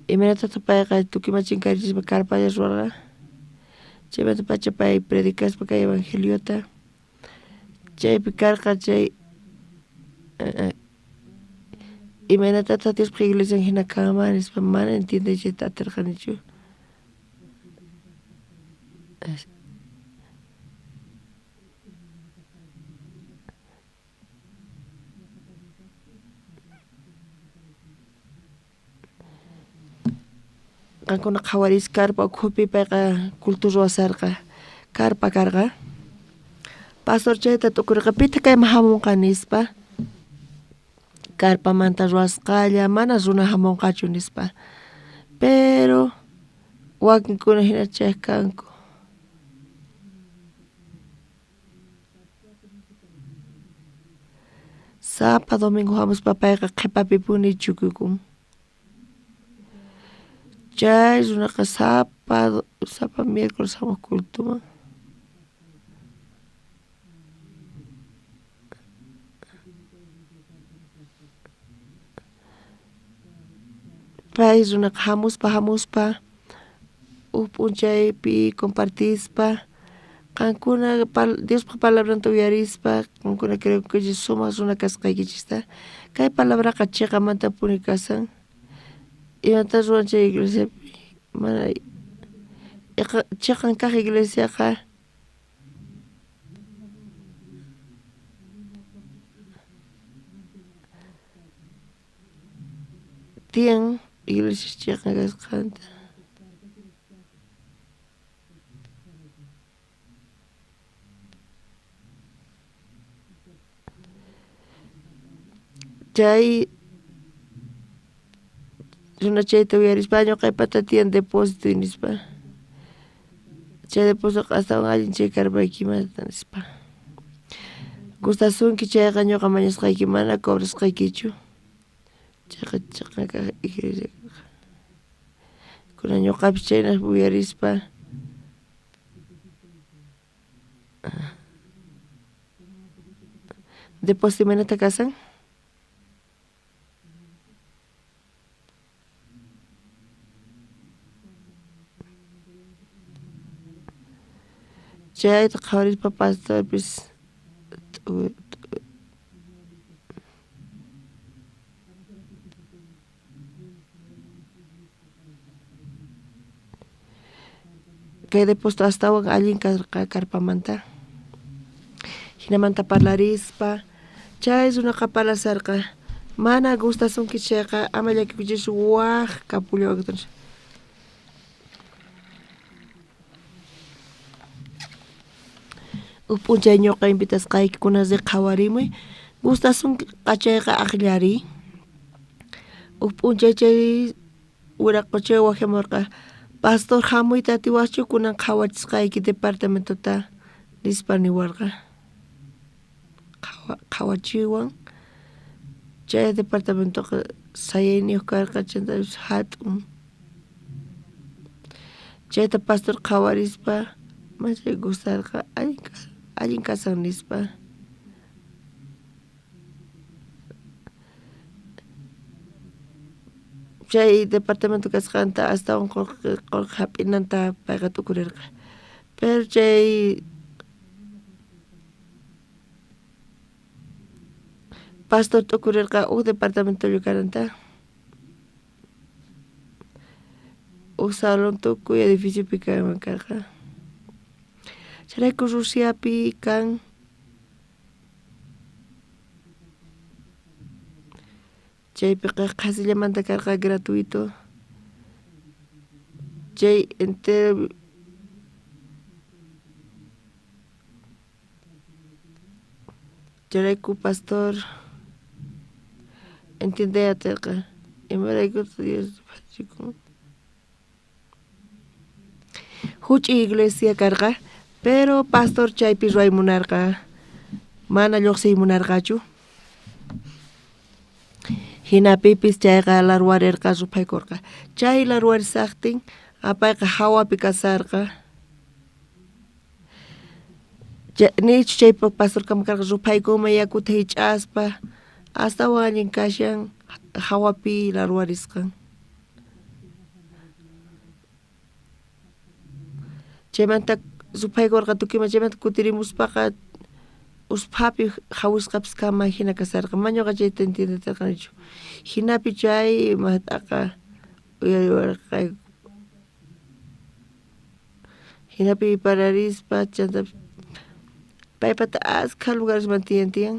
Imaynatataq payqa tukuy ima chinkarichispa karpalla ruwarqa? Chaymanta pacha pay predicaspa kay evangeliota. Chaypi karqa chay imaynatataq Diospaq iglesian hina kanman nispa mana entiendeychayta atirqanichu. Qankuna qhawaris karpa ukhupi payqa culto ruwasarqa. Karpa karqa. Pastor chayta t'ukurqa, pitaq kayman hamunqa nispa. Karpamanta ruwasqalla, mana runa hamunqachu nispa. Pero wakinkuna hina chay kanku. Sapa domingo hamuspa payqa qhipapipuni chukukun. Chay runaqa sapa miércoles hamuq cultoman. Pay runaqa hamuspa uj p'unchaypi compartispa qankuna Diospaq palabranta uyarispa qankuna creunkichis sumaq runa kasqaykichista. Kay palabraqa chiqamantapuni kasan. Imata ruwan chay iglesiapi? Mana chiqan kaq iglesiaqa tiyan iglesia chiqan kasqanta. Chay runa chayta uyarispa ñuqaypata tiyan depósito nispa. Chay depósitoqa astawan allin chay karpaykimanta nispa. Gustasunki chayqa ñuqa mañasqayki mana cobrasqaykichu. Chayqa chiqan kaq iglesia karqa. Kunan ñuqapis chayna uyarispa depósito imaynata kasan? Chayta qhawarispa pastorpis Kay depósito astawan allin karqa karpamanta. Jinamanta parlarispa, chay runaqa parlasarqa, mana gustasunki chayqa ama llakikuychis waj kapullawayku. Uj p'unchay ñuqa invitasqaykikuna riq qhawarimuy, gustasunki chayqa ajllariy. Uj p'unchay chay wiraqochay wajyamorqa, pastor jamuyta atiwajchu kunan qhawachisqayki departamentota nispa niwarqa. Qhawachiwan chay departamentoqa sayayniyoj karqa chantapis jat'un. Chayta pastor qhawarispa machay gustarqa allin kashan nispa. Chay departamento kasqanta astawan qolqe jap'inanta payqa t'ukurerqa. Pero chay pastor t'ukurerqa uj departamentolla kananta. Uj salón tukuy edificiopi kanman karqa. Chayrayku Rusiapi kan chaypiqa qhasillamanta karqa gratuito. Chay entero chayrayku pastor entiendey aterqa imaraykutaj Dios rupachikun. Juch'iy iglesia karqa, pero pastor chaypi ruway munarqa, mana lluqsiy munarqachu. Jinapipis chayqa larwarerqa ruphaykorqa. Chay larwarisajtin payqa jawapi kasarqa. Nichu chay pastorkama karqa ruphaykunman yakuta jich'aspa, astawan allin kashan jawapi larwarisqan. Chaymanta ruphaykorqa tukuyman, chaymanta kutirimuspaqa usphapi jawisqapis kanman jina kasharqa, mana ñuqa chayta entiendetarqanichu. Jinapi chay mat'aqa uyariwarqayku. Jinapi pararispa chanta paypata askha lugaresman tiyan tiyan.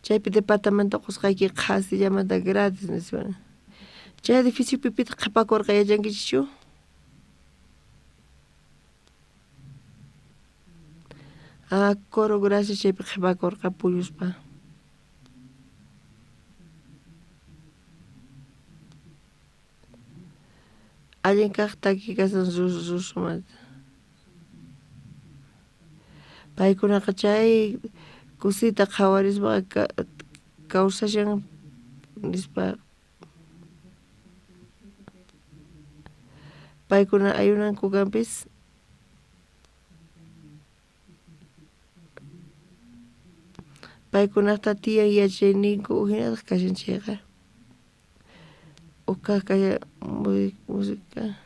Chaypi departamento qusqayki qhasillamanta gratis nispa. Chay edificiopi pitaq qhipakurqa yachankichischu? Ah, Coro Gracia chaypi qhipakurqa puyuspa. Allin kaq taki kashan rusumanta. Paykunaqa chay kusita qhawarispa kawsashan nispa. Paykuna ayunanku kanpis. Paykunajta tiyan yachayninku ujinataq kashan chayqa. Uj kaj kashan música.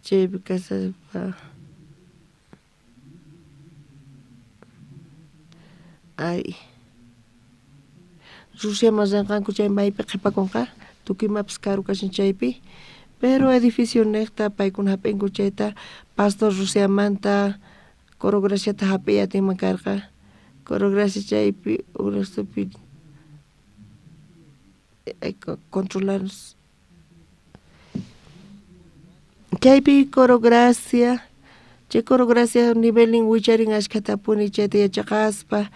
Chaypi kashaspa ay Rusiaman rinqanku chay maypi qhipakunqa, tukuy imapis karu kashan chaypi, pero edificio niqta paykuna jap'inku chayta pastor Rusiamanta Coro Graciata jap'iy atinman karqa. Coro Gracia chaypi urastupi controlar chaypi Coro Gracia chay Coro Gracia nivelnin wicharin ashkhatapuni chayta yachaqaspa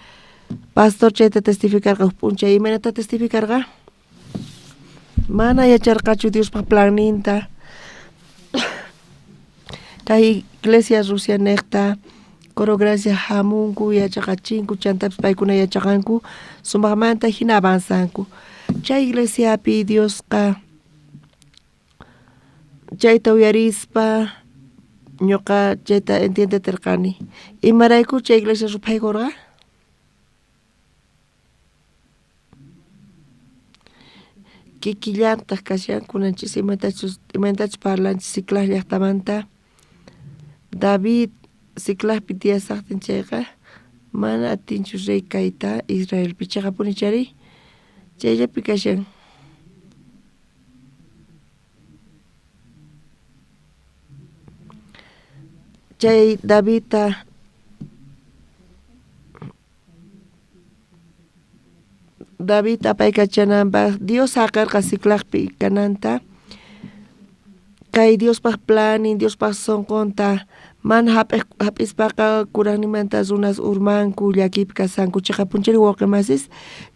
pastor chayta testificarqa huk p'unchay. Imaynata testificarqa? Mana yacharqachu Diospa planninta. Kay iglesia Rusia niqta Coro Gracia hamunku yachaqachinku chantapis paykuna yachaqanku sumaqmanta hina avanzanku. Chay iglesiapi Diosqa chayta uyarispa ñuqa chayta entiendeterqani. Imarayku chay iglesia ruphaykurqa? Kikillantaj kashan kunanchis imatachus parlanchis Siclag llajtamanta. David Siclagpi tiyasajtin chayqa mana atinchu rey kayta Israelpi, cheqapuni chari chayllapi kashan. Chay Davidta David apaykachananpaj Dios saqerqa Siclagpi kananta. Kay Diospaj planin, Diospaj sonqonta mana hap'ispaqa kurajninmanta runas urmanku, llakiypi kasanku, cheqapunchari wawqimasis.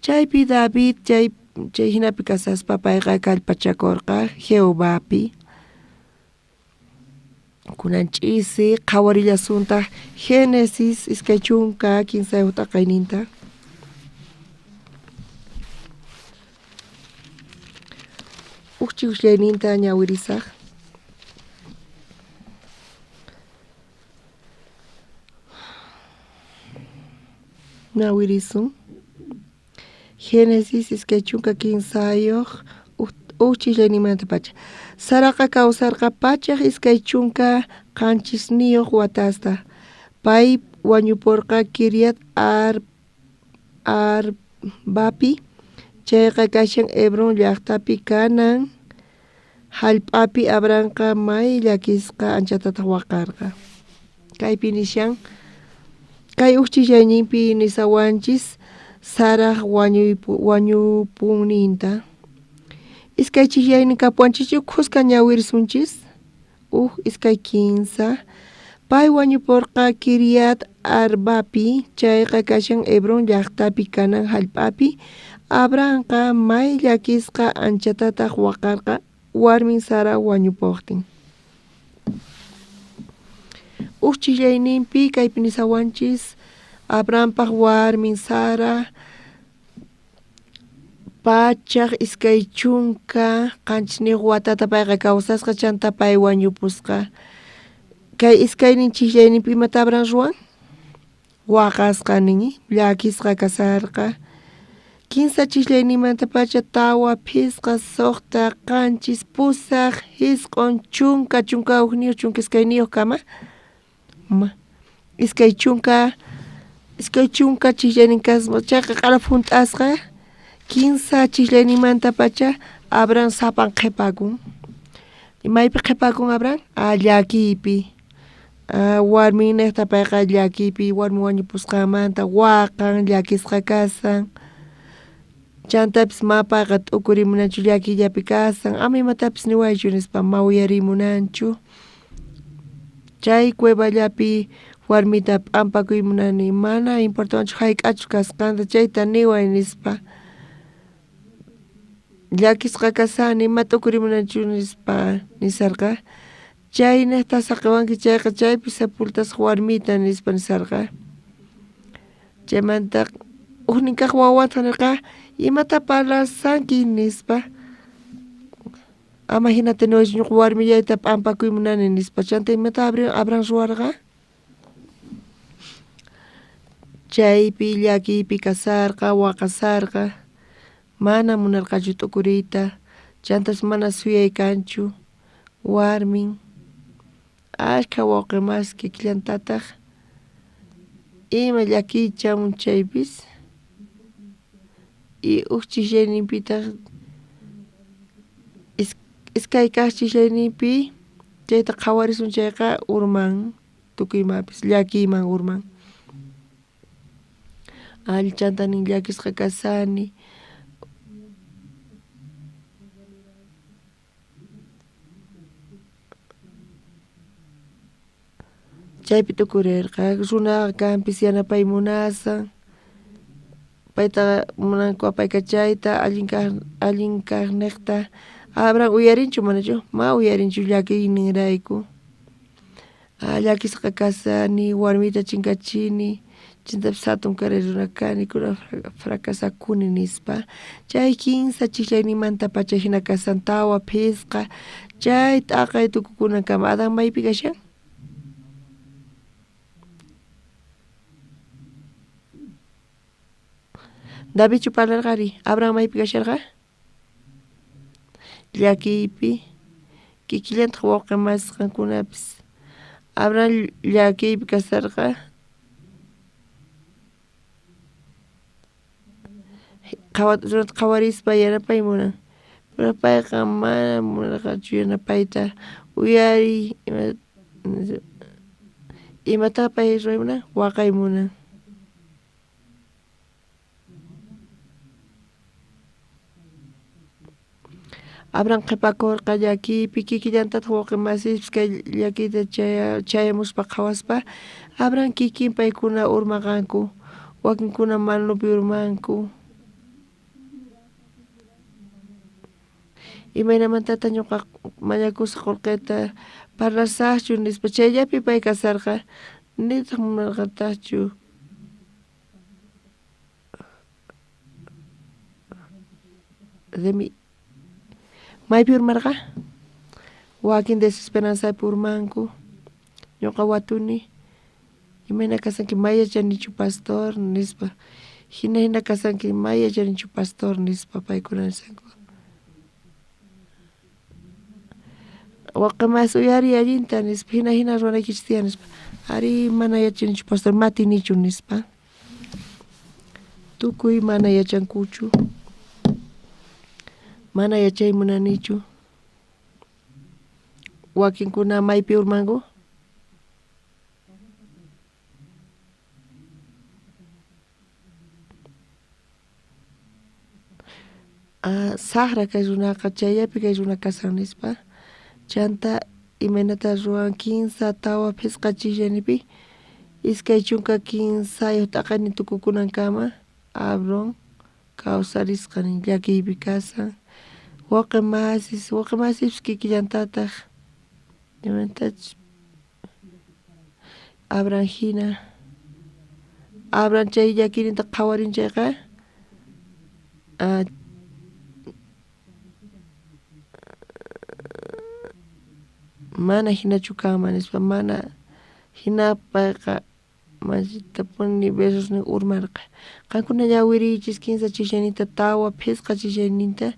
Chaypi David chay jinapi kasaspa payqa kallpachakorqa Jehovapi. Kunan ch'isi qhawarillasuntaj Génesis 23 t'aqayninta. Uj chiwllayninta ñawirisaj. Ñawirisun. Génesis 23 uj chijllayninmantapacha. Saraqa kawsarqa 127 watasta. Pay wañuporqa Kiriat Arbapi, chayqa kashan Hebrón llajtapi kanan jallp'api. Abrahamqa may llakisqa anchatataq waqarqa. Kaypi nishan kay uj chijllayninpi nisawanchis Saraj wañupunninta. Iskay chijllaynin kapuwanchikchu khuska ñawirisunchis. Uj iskay kinsa. Pay wañuporqa Kiriat Arbapi, chayqa kashan Hebrón llajtapi kanan jallp'api. Abrahamqa may llakisqa anchatataq waqarqa warmin Sara wañupojtin. Uj chijllayninpi kaypi nisawanchis Abrahampaj warmin Sara 127 watata payqa kawsasqa, chanta pay wañupusqa. Kay iskaynin chijllayninpi imata Abraham ruwan? Waqasqa nin, llakisqa kasarqa. Kinsa chijllayninmantapacha 4, 5, 6, 7, 8, 9, 10, 11, 12 kama. 20 chijllaynin kasqa, chayqa q'ala junt'asqa. 15 chijllayninmantapacha Abraham sapan qhipakun. Maypi qhipakun Abraham? Llakiypi. Warminnejta payqa llakiypi, warmi wañupusqanmanta waqan, llakisqa kasan. Chantapis ma payqa t'ukurimunanchu, llakiyllapi kasan, ama imatapis niwaychu nispa ma uyarimunanchu. Chay cuevallapi warmita p'ampakuy munani, mana importanchu hayk'achus kasqanta, chayta niway nispa. Llakisqa kasani, ma t'ukurimunanchu nispa nisarqa. Chaynejta saqiwanki chayqa chaypi sepultasaq warmita nispa nisarqa. Chaymanta ujnin kaq wawanta nirqa, imata parlasanki nispa. Ama hinata niwaychu, ñuqa warmillayta p'ampakuy munani nispa. Chanta imata Abraham ruwarqa? Chaypi llakiypi kasarqa, waqasarqa. Mana munarqachu t'ukuriyta, chantas mana suyay kanchu warmin. Ashkha wawqimas kikillantataq ima llakiy chamun chaypis. Y uj chijllayninpitaq iskay kaq chijllayninpi chayta qhawarisun chayqa urman tukuymapis, llakiyman urman. Allichanta nin llakisqa kasani. Chaypi t'ukurirqa, runaqa kanpis yanapay munasan, payta munanku apaykachayta, allin kaqniqta. Abraham uyarinchu manachu? Ma uyarinchu llakiyninrayku. Llakisqa kasani, warmita chinkachini, chantapis hatun karay runa kani, kunan fracasakuni nispa. Chay 15 chijllayninmantapacha hina kasan 4, 5, chay t'aqay tukukunankama. Adán maypi kashan? Davidchu parlarqari? Abraham maypi kasharqa? Llakiypi kikillantaj wawqe masis qankunapis. Abraham llakiypi kasarqa. Runata qhawarispa yanapay munan. Pero payqa mana munarqachu yanapayta. Uyariy imatá pay ruway munan? Waqay munan. Abraham qhipakurqa llakiypi kikillantataq wawqi masispis kay llakiyta chayamuspa qhawaspa Abraham kikin paykuna urmaqanku wakinkuna manupi urmanku. Imaynamantataq ñuqa mañakusaq qullqita parlasaqchu nispa chayllapi pay kasarqa nitaq munarqataqchu. Maypi urmarqa? Wakin desesperanzapi urmanku. Ñuqa watuni imayna kasanki may yachanichu pastor nispa. Hina hina kasanki may yachanichu pastor nispa paykuna nisqanku. Waqi mas uyariy allinta nispa hina hina ruwanaykichis tiyan nispa. Ari mana yachanichu pastor matinichu nispa. Tukuy mana yachankuchu. Mana yachay munanichu. Wakinkuna maypi urmanku? Sajra kay runaqa chayllapi kay runa kasan nispa. Chanta imaynata ruwan kinsa tawa phisqa chikllanipi 23 t'aqaynin tukukunankama Abraham kawsarisqa nin llakiypi kasan. Wawqi masis wawqi masispis kikillantataq imaynatachus Abraham hina. Abraham chay llakiyninta qhawarin chayqa mana hinachu kanman nispa mana hina payqa machitapuni versusnin urmarqa. Qankuna ñawiriychis kinsa chikllanininta tawa phisqa chikllanininta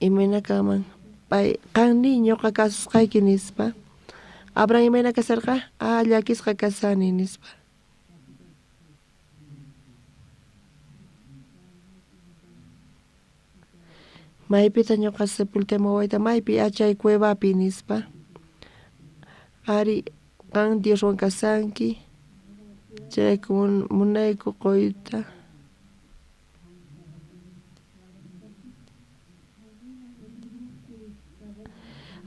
imayna kanman pay qan niy ñuqa kasusqayki nispa. Abraham imayna kasarqa? Ah, llakisqa kasani nispa. Maypitaq ñuqa sepultayman wawayta maypi achay cuevapi nispa. Ari qan Dioswan kasanki chayrayku munayku quyta.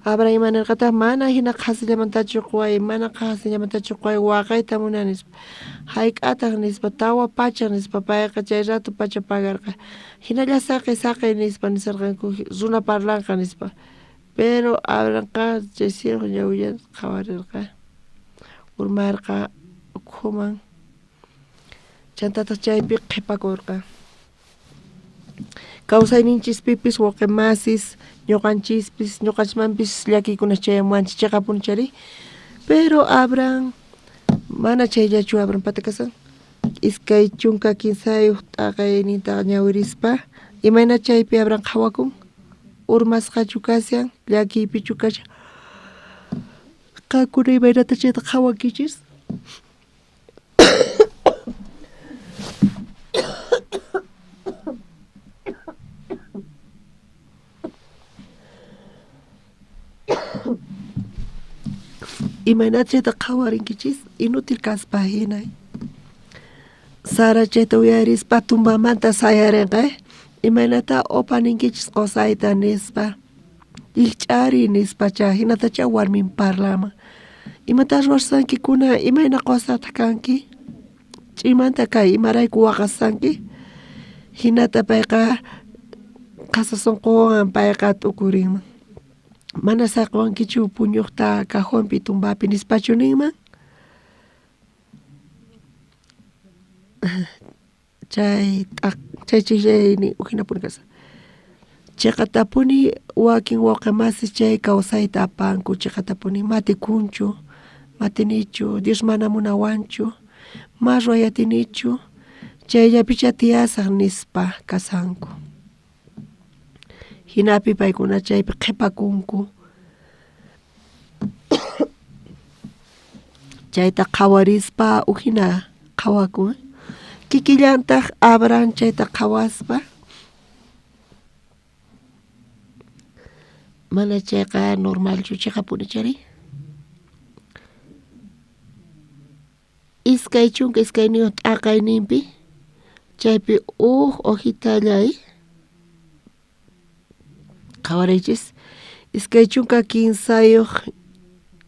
Abraham ima nirqataq mana hina qhasillamantachu quway mana qhasillamantachu quway waqayta munani nispa. Hayk'ataq nispa tawa pacha nispa payqa chay rato pacha pagarqa. Hinalla saqey saqey nispa nisarqanku runa parlanqa nispa. Pero Abrahamqa chay cielo ñawillanta qhawarirqa. Urmarqa ukhuman. Chantataq chaypi qhipakurqa. Kawsayninchispipis wawqi masis ñuqanchispis ñuqanchikmanpis llakiykuna chayamuwanchik chiqapuni chari. Pero Abraham mana chayllachu Abrahampata kasan 23 t'aqayninta ñawirispa imayna chaypi Abraham qhawakun urmasqachu kashan llakiypichu kashan qankuna imaynata chayta qhawankichis. Imaynata chayta qhawarinkichis inútil kaspa hina. Sara chayta uyarispa tumbamanta sayarinqa imaynata opa ninkichis qosayta nispa rijch'ari nispacha hinatacha warmin parlaman. Imata ruwasanki kuna imayna qosataq kanki ch'imanta kay imarayku waqasanki hinata payqa qhasa sunquwan payqa t'ukurinman. Mana saqwankichu puñuqta cajonpi tumbapi nispachu ninman. Chay chay chijllayni ujinapuni kasqa. Chiqatapuni wakin wawqi masis chay kawsayta apanku chiqatapuni matikunchu Matinichu, Dios mana munawanchu, ma ruway atinichu, chayllapicha tiyasaj nispa kasanku. Jinapi paykuna chaypi qhipakunku. Chayta qhawarispa ujina qhawakun. Kikillantaj Abraham chayta qhawaspa mana chayqa normalchu chiqapuni chari. 22 t'aqayninpi chaypi uj hojitalla qhawariychis 23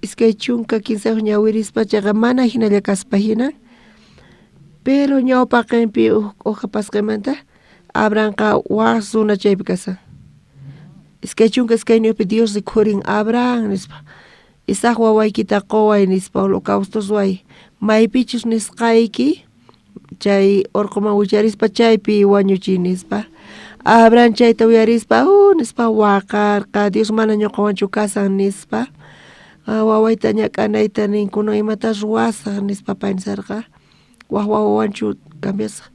23 ñawirispa chayqa mana hinalla kaspa hina, pero ñawpaqinpi uj hoja pasqaymanta Abrahamqa waj runa chaypi kasan. 22 Dios rikhurin Abraham nispa, Isaac wawaykita quway nispa, holocausto ruway, maypichus nisqayki chay orqoman wicharispa chaypi wañuchiy nispa. Abraham chayta uyarispa nispa waqarqa, Dios mana ñuqawanchu kasan nispa. Wawayta ñak'anayta ninkuna imata ruwasaj nispa pensarqa, waj wawawanchu cambiasaj.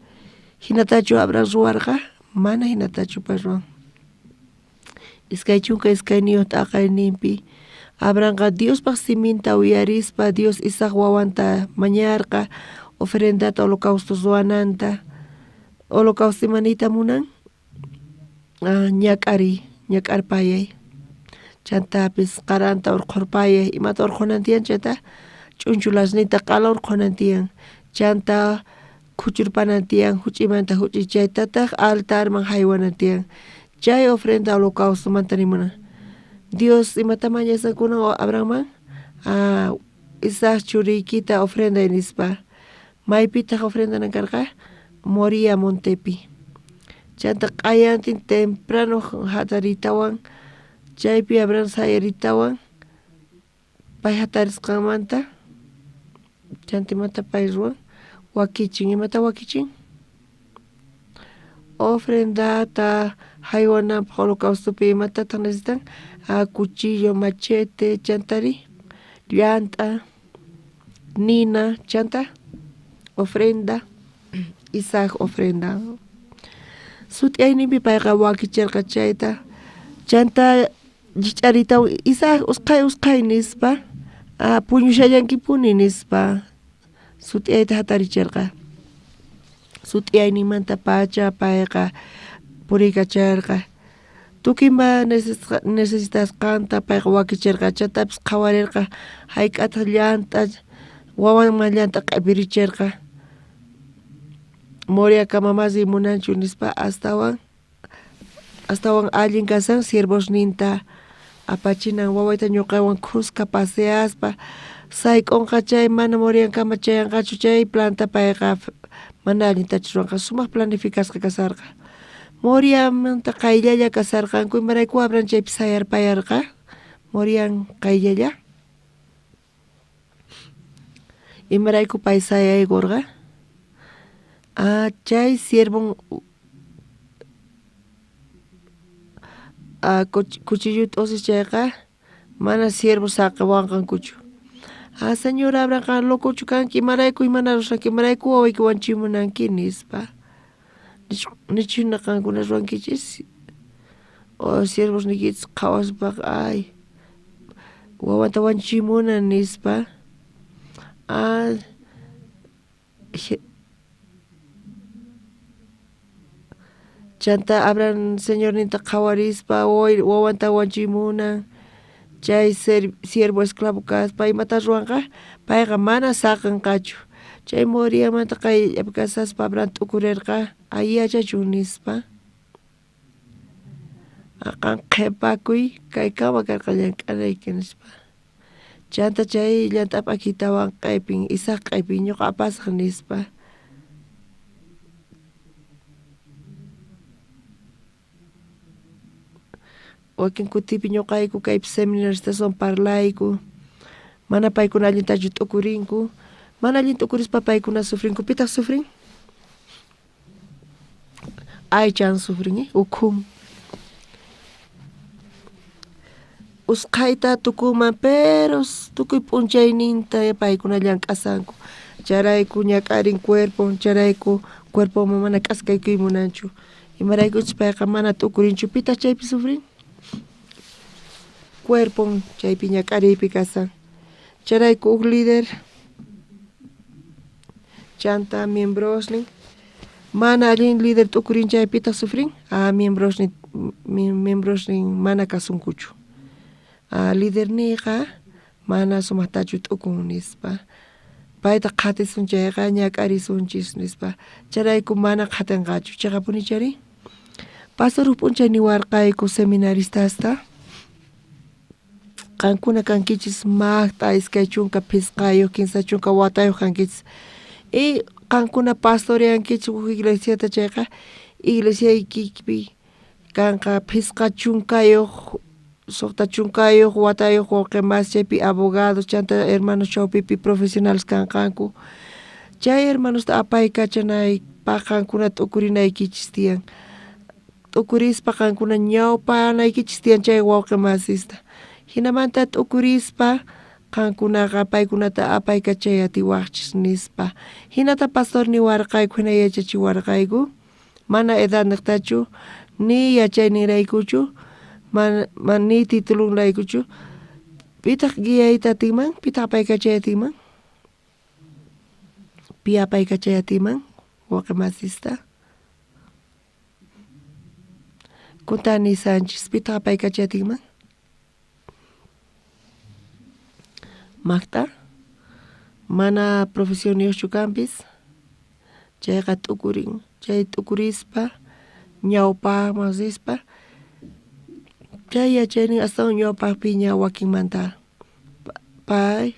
Hinatachu Abraham ruwarqa? Mana hinatachu pay ruwan. 22 t'aqayninpi Abrahamqa Diospaq siminta uyarispa Dios Isaac wawanta mañarqa ofrendata holocausto ruwananta. Holocausto ima niyta munan? Ñak'ariy, ñak'arpayay. Chantapis qaranta urqhurpayay, imata urqhunan tiyan chayta ch'unchulasninta q'ala urqhunan tiyan. Chanta khuchurpanan tiyan huch'iymanta huch'iy chaytataq altarman haywanan tiyan. Chay ofrenda holocaustomanta nimunan. Dios imata mañasqakunan Abrahamman? Isaac churiykita ofrenday nispa. Maypitaq ofrendanan karqa? Moria montepi. Chanta q'ayantin temprano hataritawan chaypi Abraham sayaritawan pay hatarisqanmanta chanta imata pay ruwan wakichin. Imata wakichin? Ofrendata haywananpaq holocaustopi imatataq necesitan? Cuchillo, machete, chantari, llant'a, nina, chanta, ofrenda, Isaac ofrenda. Sut'iyayninpi payqa wakichirqa chayta. Chanta llikch'aritawan Isaac usqhay usqhay nispa, puñushallankipuni nispa sut'iyayta hatarichirqa. Sut'iyayninmanta pacha payqa puriykacharqa. Tukuy ima necesitasqanta payqa wakichirqa, chantapis qhawarirqa hayk'ataq llant'a wawanman llant'a q'ipirichirqa. Moriakama mas rimunanchu nispa astawan allin kasan siervosninta apachinan wawayta ñuqawan khuska paseaspa sayk'unqa chay mana Moriankama chayanqachu chay planta payqa mana allintachu ruwanqa, sumaq planificasqa kasarqa. Moriamanta qayllalla kasarqanku, imarayku Abraham chaypi sayarpayarqa Morian qayllalla. Imarayku pay sayaykurqa? Chay siervon cuchilluta usis chayqa mana siervo saqiwanqankuchu. Señor Abraham, locochu kanki, imarayku imana ruwashanki, imarayku wawayki wanchimunanki nispa. Nichuna qankuna ruwankichis o siervos niykichis qhawaspaqa ay wawanta wanchimunan nispa. Chanta Abraham señorninta qhawarispa wawanta wanchimunan chay siervo esclavo kaspa imata ruwanqa payqa mana saqinqachu. Chay Moriamanta qayllapi kasaspa Abraham t'ukurirqa yachachun nispa. Qan qhipakuy kaykama karqa llank'anayki nispa. Chanta chay llant'a p'akitawan q'ipin Isaac q'ipin ñuqa apasaq nispa. Wakin kutipi ñuqayku kaypi seminaristaswan parlayku, mana paykuna allintachu t'ukurinku, mana allin t'ukurispa paykuna sufrinku. Pitaq sufrin? Aychan sufrin, ukhun. Usqhayta tukunman, pero tukuy p'unchayninta paykuna llank'asanku. Chayrayku ñak'arin cuerpon, chayrayku cuerponman mana k'askaykuy munanchu. Imaraykuchus payqa mana t'ukurinchu, pitaq chaypi sufrin? Cuerpon chaypi ñak'ariypi kasan. Chayrayku uj líder chanta miembrosnin mana allin líder t'ukurin chay pitaq sufrin? Ah, miembrosnin miembrosnin mana kasunkuchu. Ah, liderniyqa mana sumaqtachu t'ukun nispa. Payta qhatisun chayqa ñak'arisunchis nispa. Chayrayku mana qhatinqachu. Chayqapuni chari? Pastor huk p'unchay niwarqayku seminaristasta, qankuna kankichis maqt'a 25, 30 watayuq kankichis. Y qankuna pastoreankichis huk iglesiata chayqa, iglesiaykipi kanqa 50, 60 watayuq wawqi mas chaypi abogados chanta hermanos chawpipi profesionales kanqanku. Chay hermanosta apaykachanaypaq qankuna t'ukurinaykichis tiyan. T'ukurispa qankuna ñawpanaykichis tiyan chay wawqi masista. Hinamanta t'ukurispa qankunaqa paykunata apaykachay atiwaqchis nispa. Hinata pastor niwarqayku, hina yachachiwarqayku, mana edad niqtachu, ni yachayninraykuchu, mana ni titulunraykuchu. Pitaq guiayta atinman? Pitaq apaykachay atinman? Pi apaykachay atinman wawqi masista? Kuntani Sánchez, pitaq apaykachay atinman? Magta, mana profesionniyuqchu kanpis, chayqa t'ukurin, chay t'ukurispa ñawpaqman rispa, chay yachaynin astawan ñawpaqpiña wakinmanta pay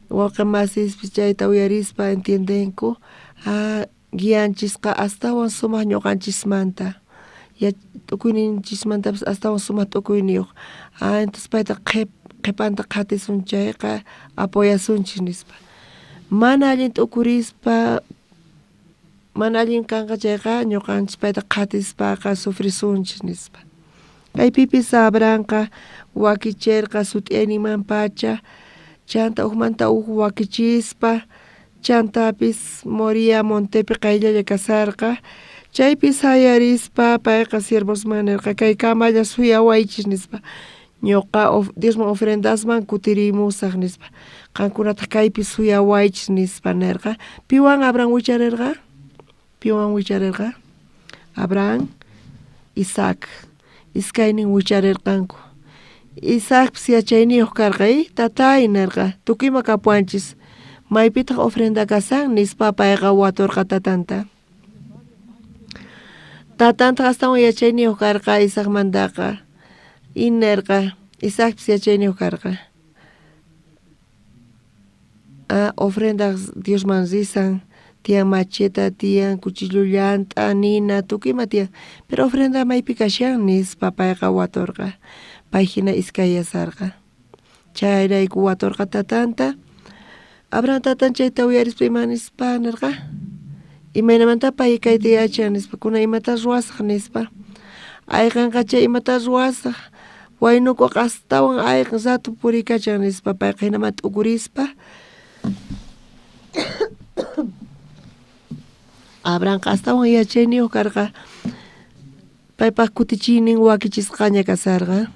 wawqi masispis chayta uyarispa entiendenku, ah, guianchisqa astawan sumaq ñuqanchismanta, t'ukuyninchismantapis astawan sumaq t'ukuyniyuq. Ah, entonces payta qhipanta qhatisun chayqa apoyasunchis nispa. Mana allin t'ukurispa, mana allin kanqa chayqa ñuqanchis payta qhatispaqa sufrisunchis nispa. Kaypipis Abrahamqa wakicherqa sut'iyayninmanpacha, chanta hukmanta huk wakichispa, chantapis Moria montepi qayllalla kasarqa, chaypi sayarispa payqa siervosman nirqa kay kamalla suyawaychis nispa. Ñuqa Diosman ofrendasman kutirimusaq nispa. Qankunataq kaypi suyawaychis nispa nirqa. Piwan Abraham wicharirqa? Piwan wicharirqa? Abraham, Isaac. Iskaynin wicharirqanku. Isaacpis yachayniyuq karqa, tatay nirqa, tukuyma kapuwanchis. Maypitaq ofrenda kasan nispa payqa waturqa tatanta. Tatantaq astawan yachayniyuq karqa Isaacmantaqa. Y nirqa, Isaacpis yachayniyuq karqa. Ah, ofrenda Diosman risan, tiyan macheta, tiyan cuchillo llant'a, nina, tukuy ima tiyan. Pero ofrenda maypi kashan nispa payqa waturqa. Pay hina iskayasarqa. Chayrayku waturqa tatanta. Abraham tatan chayta uyarispa ima nispa nirqa? Imaynamanta pay kayta yachan nispa, kuna imata ruwasaq nispa. Ayqanqa chay imata ruwasaq, waynukuqa astawan ayqan rato purikachan nispa payqa hinaman t'ukurispa. Abrahamqa astawan yachayniyuq karqa, paypaq kutichiynin wakichisqaña kasarqa.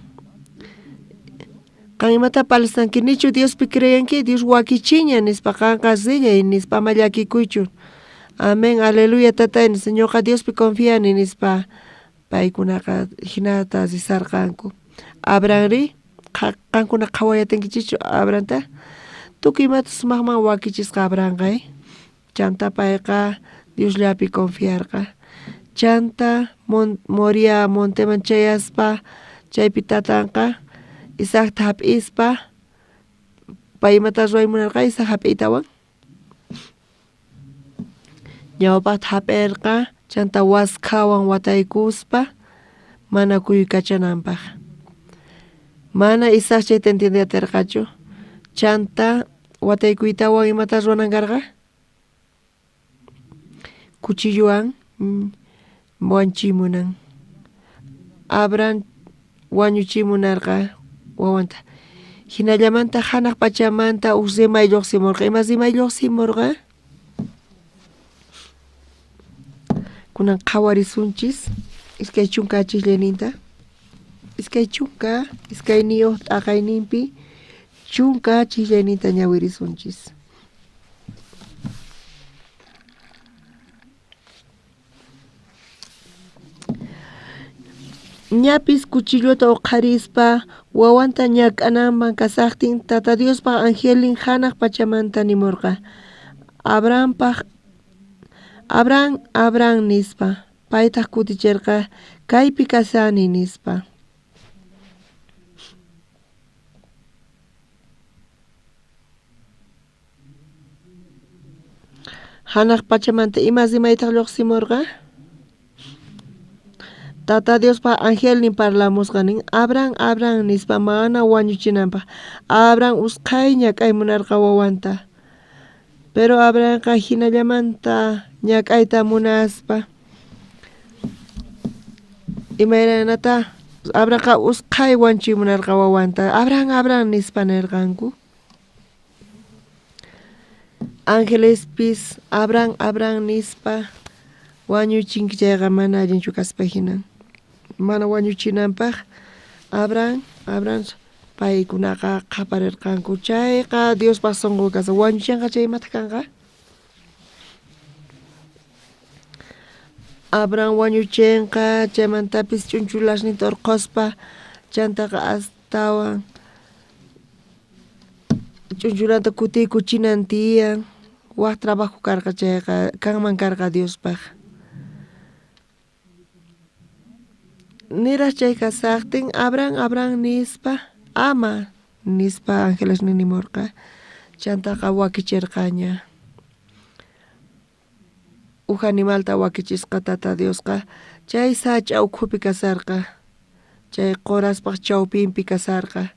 Qan imata parlasanki, nichu Diospi creyanki, Dios wakichiña nispa, qanqa rillay nispa, ama llakikuychu. Amén, aleluya tatay nispa, ñuqa Diospi confiani nispa. Paykunaqa hinata risarqanku. Abrahamri, qankuna qhawayatinkichikchu Abrahamta? Tukuy imata sumaqman wakichisqa Abrahamqa, Chanta payqa Diosllapi confiarqa. Chanta Moria monteman chayaspa, chaypi tatanqa Isaacta hap'ispa, pay imata ruway munarqa Isaac hap'iytawan? Ñawpaqta hap'irqa, chanta waskhawan wataykuspa mana kuykachananpaq. Mana Isaac chayta entiendeyatirqachu. Chanta wataykuytawan imata ruwanan karqa? Cuchillowan wañuchimunan. Abraham wañuchimunarqa Wawanta. Jinallamanta hanaq pachamanta uj rimay lluqsimurqa. Ima rimay lluqsimurqa? Kunan qhawarisunchis 20 chiqllayninta. 22 t'aqayninpi 10 chiqllayninta ñawirisunchis. Ñapis cuchillota uqharispa wawanta ñak'ananman kasaqtin Tata Diospaq angelin hanaq pachamanta nimurqa Abrahampaq Abraham, Abraham nispa, paytaq kutichirqa kaypi kasani nispa. Hanaq pachamanta ima rimaytaq lluqsimurqa? Tata Diospa angelnin parlamusqa nin Abraham, Abraham nispa mana wañuchinanpaq. Abraham usqhayña k'aymunarqa wawanta. Pero Abrahamqa hinallamanta ñak'ayta munaspa. Imaynata Abrahamqa usqhay wanchuy munarqa wawanta. Abraham, Abraham nispa nirqanku. Angelespis Abraham, Abraham nispa wañuchinki chayqa mana allinchu kaspa hinan. Mana wañuchinanpaq Abraham, Abraham paykunaqa qhaparirqanku chayqa Diospaq sunqu kasqa wañuchinqa chay imataq kanqa? Abraham wañuchinqa chaymantapis ch'unchulasninta urqhuspa chantaqa astawan ch'unchulanta kutiykuchinan tiyan waj trabajo karqa chayqa kanman karqa Diospaq. Niraj chay kasaqtin Abraham, Abraham nispa ama nispa ángeles nimurqa chantaqa wakichirqaña. Uj animalta wakichisqa Tata Diosqa chay sach'a ukhupi kasarqa chay quraspaq chawpinpi kasarqa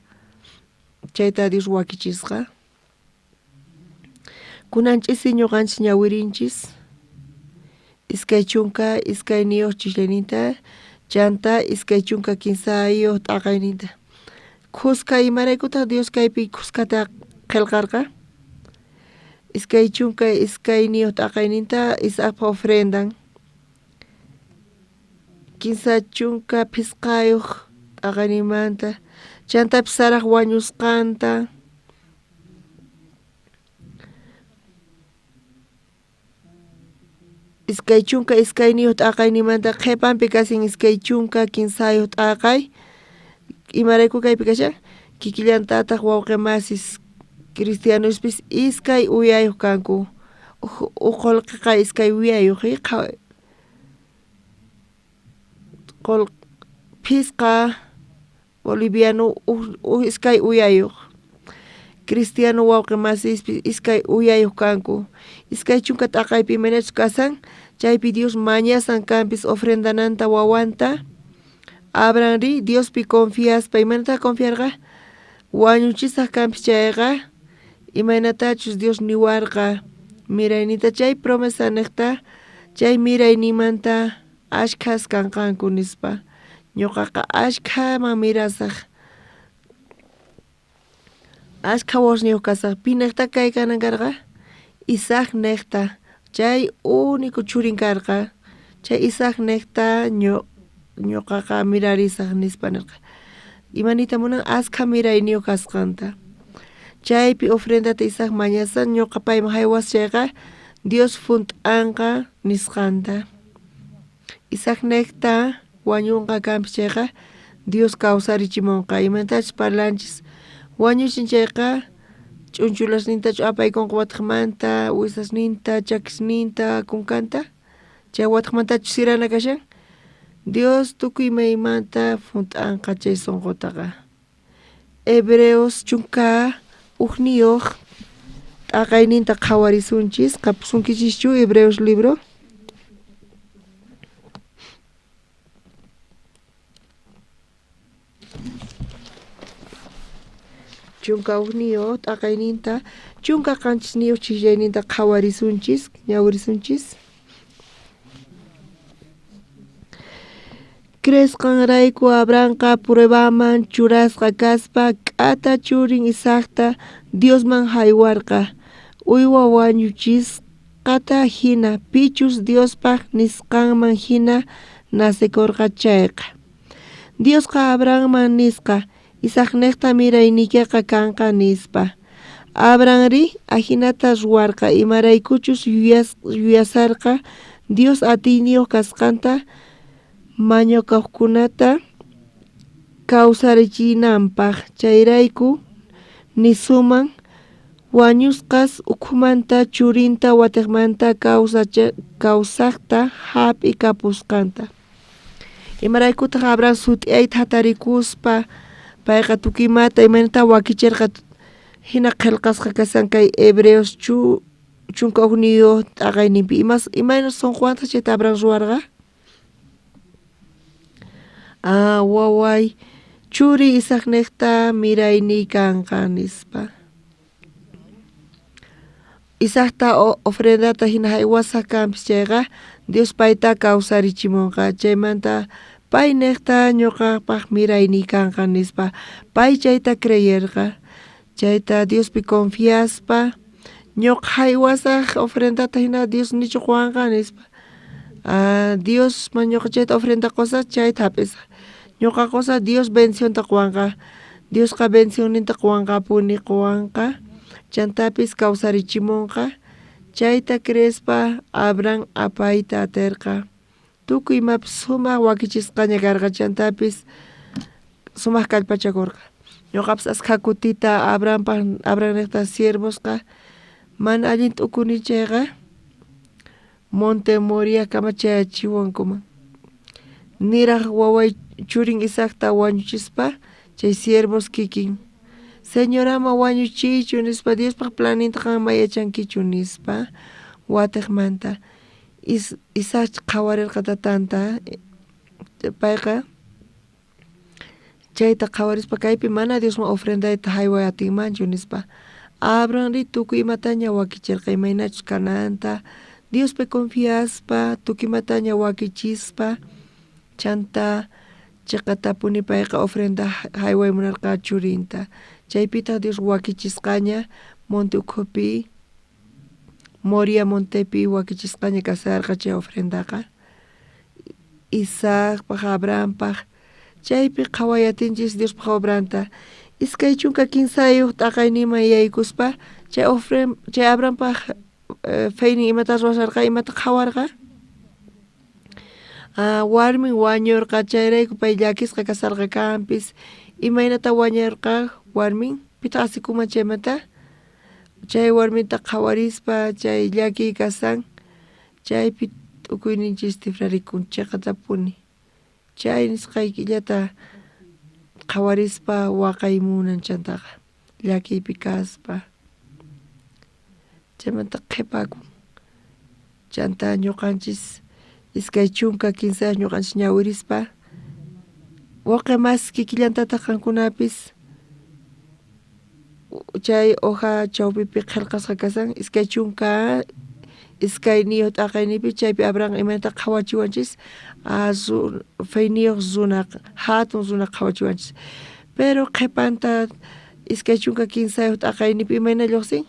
chayta Dios wakichisqa. Kunan ch'isi ñuqanchis ñawirinchis 22 chiqllayninta chanta 23 t'aqayninta. Khuska imaraykutaq Dios kaypi khuskata qillqarqa? 22 t'aqayninta Isaacpa ofrendan. 35 t'aqaynimanta chantapis Saraj wañusqanta. 22 t'aqaynimanta qhipanpi kasin 23 t'aqay. Imarayku kaypi kashan? Kikillantataq wawqi masis cristianospis iskay uyayuq kanku. Uj qullqiqa iskay uyayuq phisqa boliviano uj iskay uyayuq. Cristiano wawqi masispis iskay uyayuq kanku. 20 t'aqaypi imaynachus kasan chaypi Dios mañasan kanpis ofrendananta wawanta. Abrahamri Diospi confiaspa imaynataq confiarqa? Wañuchisaq kanpis chayqa imaynatachus Dios niwarqa mirayninta chay promesa niqta chay miraynimanta ashkhas kanqanku nispa. Ñuqaqa ashkhaman mirasaq. Ashkha wawasniyuq kasaq. Pi niqta kay kanan karqa? Isaac niqta chay único churin karqa. Chay Isaac niqta ñuqaqa mirarisaq nispa nirqa. Imaniyta munan askha mirayniyuq kasqanta. Chaypi ofrendata Isaac mañasan ñuqa payman haywas chayqa Dios hunt'anqa nisqanta. Isaac niqta wañunqa kanpis chayqa Dios kawsarichimunqa. Imanatachus parlanchis wañuchin chayqa ch'unchulasnintachu apaykunqa wataqmanta wisasninta chakisninta kunkanta chay wataqmantachu sirana kashan Dios tukuy imaymanta hunt'anqa chay sunqutaqa. Hebreos 11 t'aqayninta qhawarisunchis. Qapusunkichischu Hebreos libro? 11 t'aqayninta 17 chiqllayninta qhawarisunchis, ñawirisunchis. Creesqanrayku Abrahamqa pruebaman churasqa kaspa k'ata churin Isaacta Diosman haywarqa uywa wañuchisqata hina pichus Diospaq nisqanman hina nacekorqa chayqa. Diosqa Abrahamman nisqa Isaacnejta mirayniykeqa kanqa nispa. Abrahamri ajinata ruwarqa imaraykuchus yuyasarqa Dios atiyniyuq kasqanta mañakojkunata kawsarichinanpaq chayrayku nisuman wañusqas ukhumanta churinta watiqmanta kawsaqta hap'ikapusqanta. Imaraykutaq Abraham sut'iyayta hatarikuspa payqa tukuy imata imaynata wakichirqa hina qillqasqa kashan kay Hebreos 11 t'aqayninpi imayna sunquwantaq chayta Abraham ruwarqa? Waway churi Isaacnejta mirayniy kanqa nispa. Isaacta ofrendata hina haywasaq kanpis chayqa Dios payta kawsarichimunqa chaymanta pay nejta ñuqapaq mirayniy kanqa nispa. Pay chayta creyerqa chayta Diospi confiaspa ñuqa haywasaq ofrendata hina Dios nichu quwanqa nispa. Diosman ñuqa chayta ofrenda qusaq chayta hap'isaq. Ñuqa qusaq Dios bendicionta quwanqa. Diosqa bendicionninta quwanqapuni quwanqa chantapis kawsarichimunqa chayta creespa Abraham apayta aterqa. Tukuy imapis sumaq wakichisqaña karqa chantapis sumaq kallpachakurqa. Ñuqapis askha kutita Abrahampaq Abrahamniqta siervosqa mana allin t'ukuni chayqa Monte Moriakama chayachiwankuman. Niraj waway churin Isaacta wañuchispa chay siervos kikin Señor ama wañuchiychu nispa Diospaq planinta qan ma yachankichu nispa watiqmanta Isaac qhawarirqa tatanta payqa chayta qhawarispa kaypi mana Diosman ofrendayta hayway atinmanchu nispa. Abrahamri tukuy imataña wakichirqa imaynachus kananta Diospi confiaspa tukuy imataña wakichispa chanta chiqatapuni payqa ofrenda hayway munarqa churinta. Chaypitaq Dios wakichisqaña monte ukhupi Moria montepi wakichisqaña kasharqa chay ofrendaqa Isaacpaq Abrahampaq chaypi qhawayatinchis Diospaq obranta 23 t'aqayninman yaykuspa chay chay Abrahampaq feynin imata ruwasharqa imata qhawarqa warmin wañurqa chayrayku pay llakisqa kasharqa kanpis imaynata wañurqa warmin pitaq asikuman chaymanta chay warminta qhawarispa chay llakiy kasan chaypi t'ukuyninchis tifrarikun chiqatapuni chay nisqaykillata qhawarispa waqaymunan chantaqa llakiypi kaspa chaymanta qhipakun chanta ñuqanchis 23 ñuqanchis ñawirispa waqi mas kikillantataq qankunapis chay hoja chawpipi qillqasqa kasan 22 t'aqayninpi chaypi Abraham imaynata qhawachiwanchis feyniyuq runa hatun runa qhawachiwanchis pero qhipanta 23 t'aqayninpi imayna lluqsin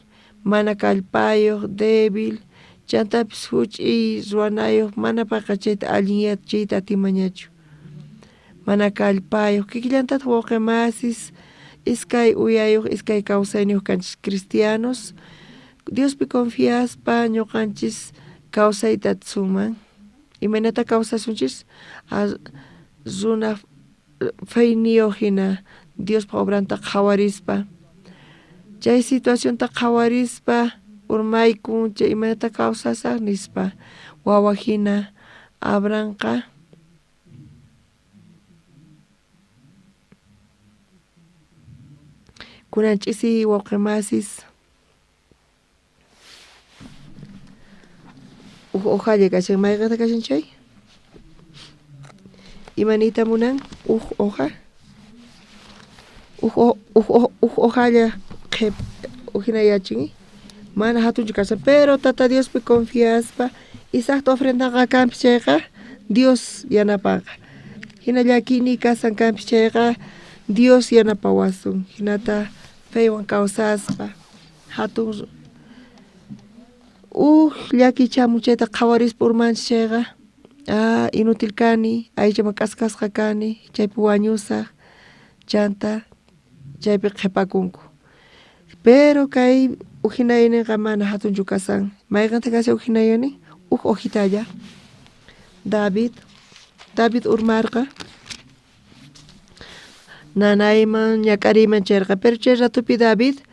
mana kallpayuq débil chantapis huch'iy ruwanayuq mana payqa chayta allinyachiyta atimañachu mana kallpayuq kikillantataq wawqi masis iskay uyayuq iskay kawsayniyuq kanchis cristianos Diospi confiaspa ñuqanchis kawsayta atisunman imaynata kawsasunchis runa feyniyuq hina Diospaq obranta qhawarispa chay situacionta qhawarispa urmaykun chay imaynata kawsasaq nispa wawa hina Abrahamqa kunan ch'isi wawqi masis uj hojalla kashan mayqinta kashan chay imaniyta munan uj hoja uj hojalla hinayachin mana hatunchu kashan pero tata Diospi confiaspa Isaacta ofrendaqa kanpis chayqa Dios yanapanqa Hina llakiyniy kasan kanpis chayqa Dios yanapawasun hinata feywan kawsaspa hatun uj llakiy chamun chayta qhawarispa urmanchis chayqa ah inútil kani aychaman k'askasqa kani chaypi wañusaq chanta chaypi qhipakunku pero kay ujinayninqa mana hatunchu kasan mayqintaq kashan ujinaynin uj hojitalla David David urmarqa nanayman ñak'ariyman chayarqa pero chay ratopi David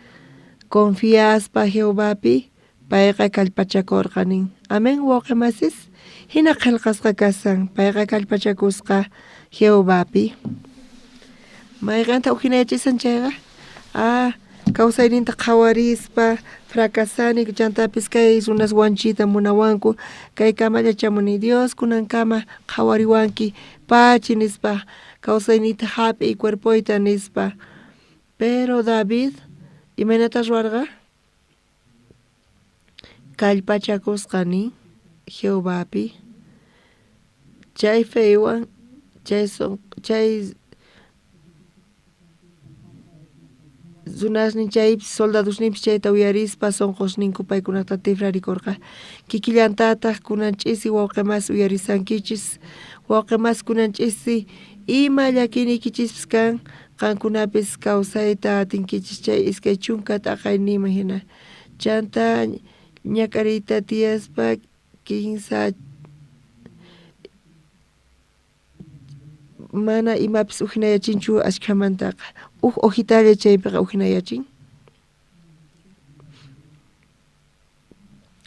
confiaspa Jehovapi payqa kallpachakurqa nin amén wawqi masis hina qillqasqa kasan payqa kallpachakusqa Jehovapi mayqanta ujinayachisan chayqa ah kawsayninta qhawarispa fracasani chantapis kay runas wanchiyta munawanku kay kamalla chamuni Dios kunankama qhawariwanki pachi nispa kawsayniyta hap'iy cuerpoyta nispa pero David imaynata ruwarqa kallpachakusqa nin Jehovapi chay feywan chay chay runasnin chay soldadosninpis chayta uyarispa sunqusninku paykunata tifrarikurqa kikillantataq kunan ch'isi wawqi masi uyarisankichis wawqi masi kunan ch'isi ima llakiyniykichispis kan qankunapis kawsayta atinkichis chay 20 t'aqayninman hina chanta ñak'ariyta tiyaspa kinsa mana imapis ujinayachinchu ashkhamantaqa uj hojitalla chaypiqa ujinayachin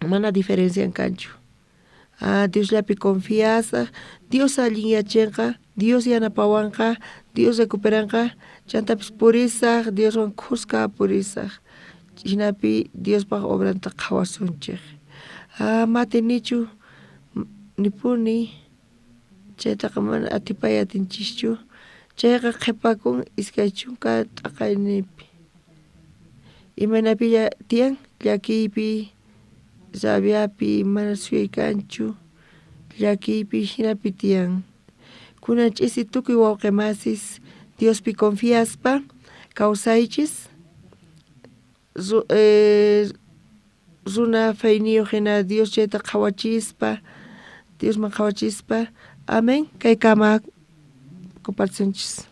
mana diferencian kanchu ah Diosllapi confiasaq Dios allinyachinqa Dios yanapawanqa Dios recuperanqa chantapis purisaq Dioswan khuska purisaq jinapi Diospaq obranta qhawasunchik ah matinichu nipuni chaytaqa mana atipay atinchischu chayqa qhipakun 20 t'aqayninpi imaynapilla tiyan llakiypi rabiapi mana suyay kanchu llakiypi jinapi tiyan kunan ch'isi tukuy wawqi masis Diospi confiaspa kawsaychis runa feyniyuq hina Dios chayta qhawachispa Diosman qhawachispa amén kaykama compartisunchis.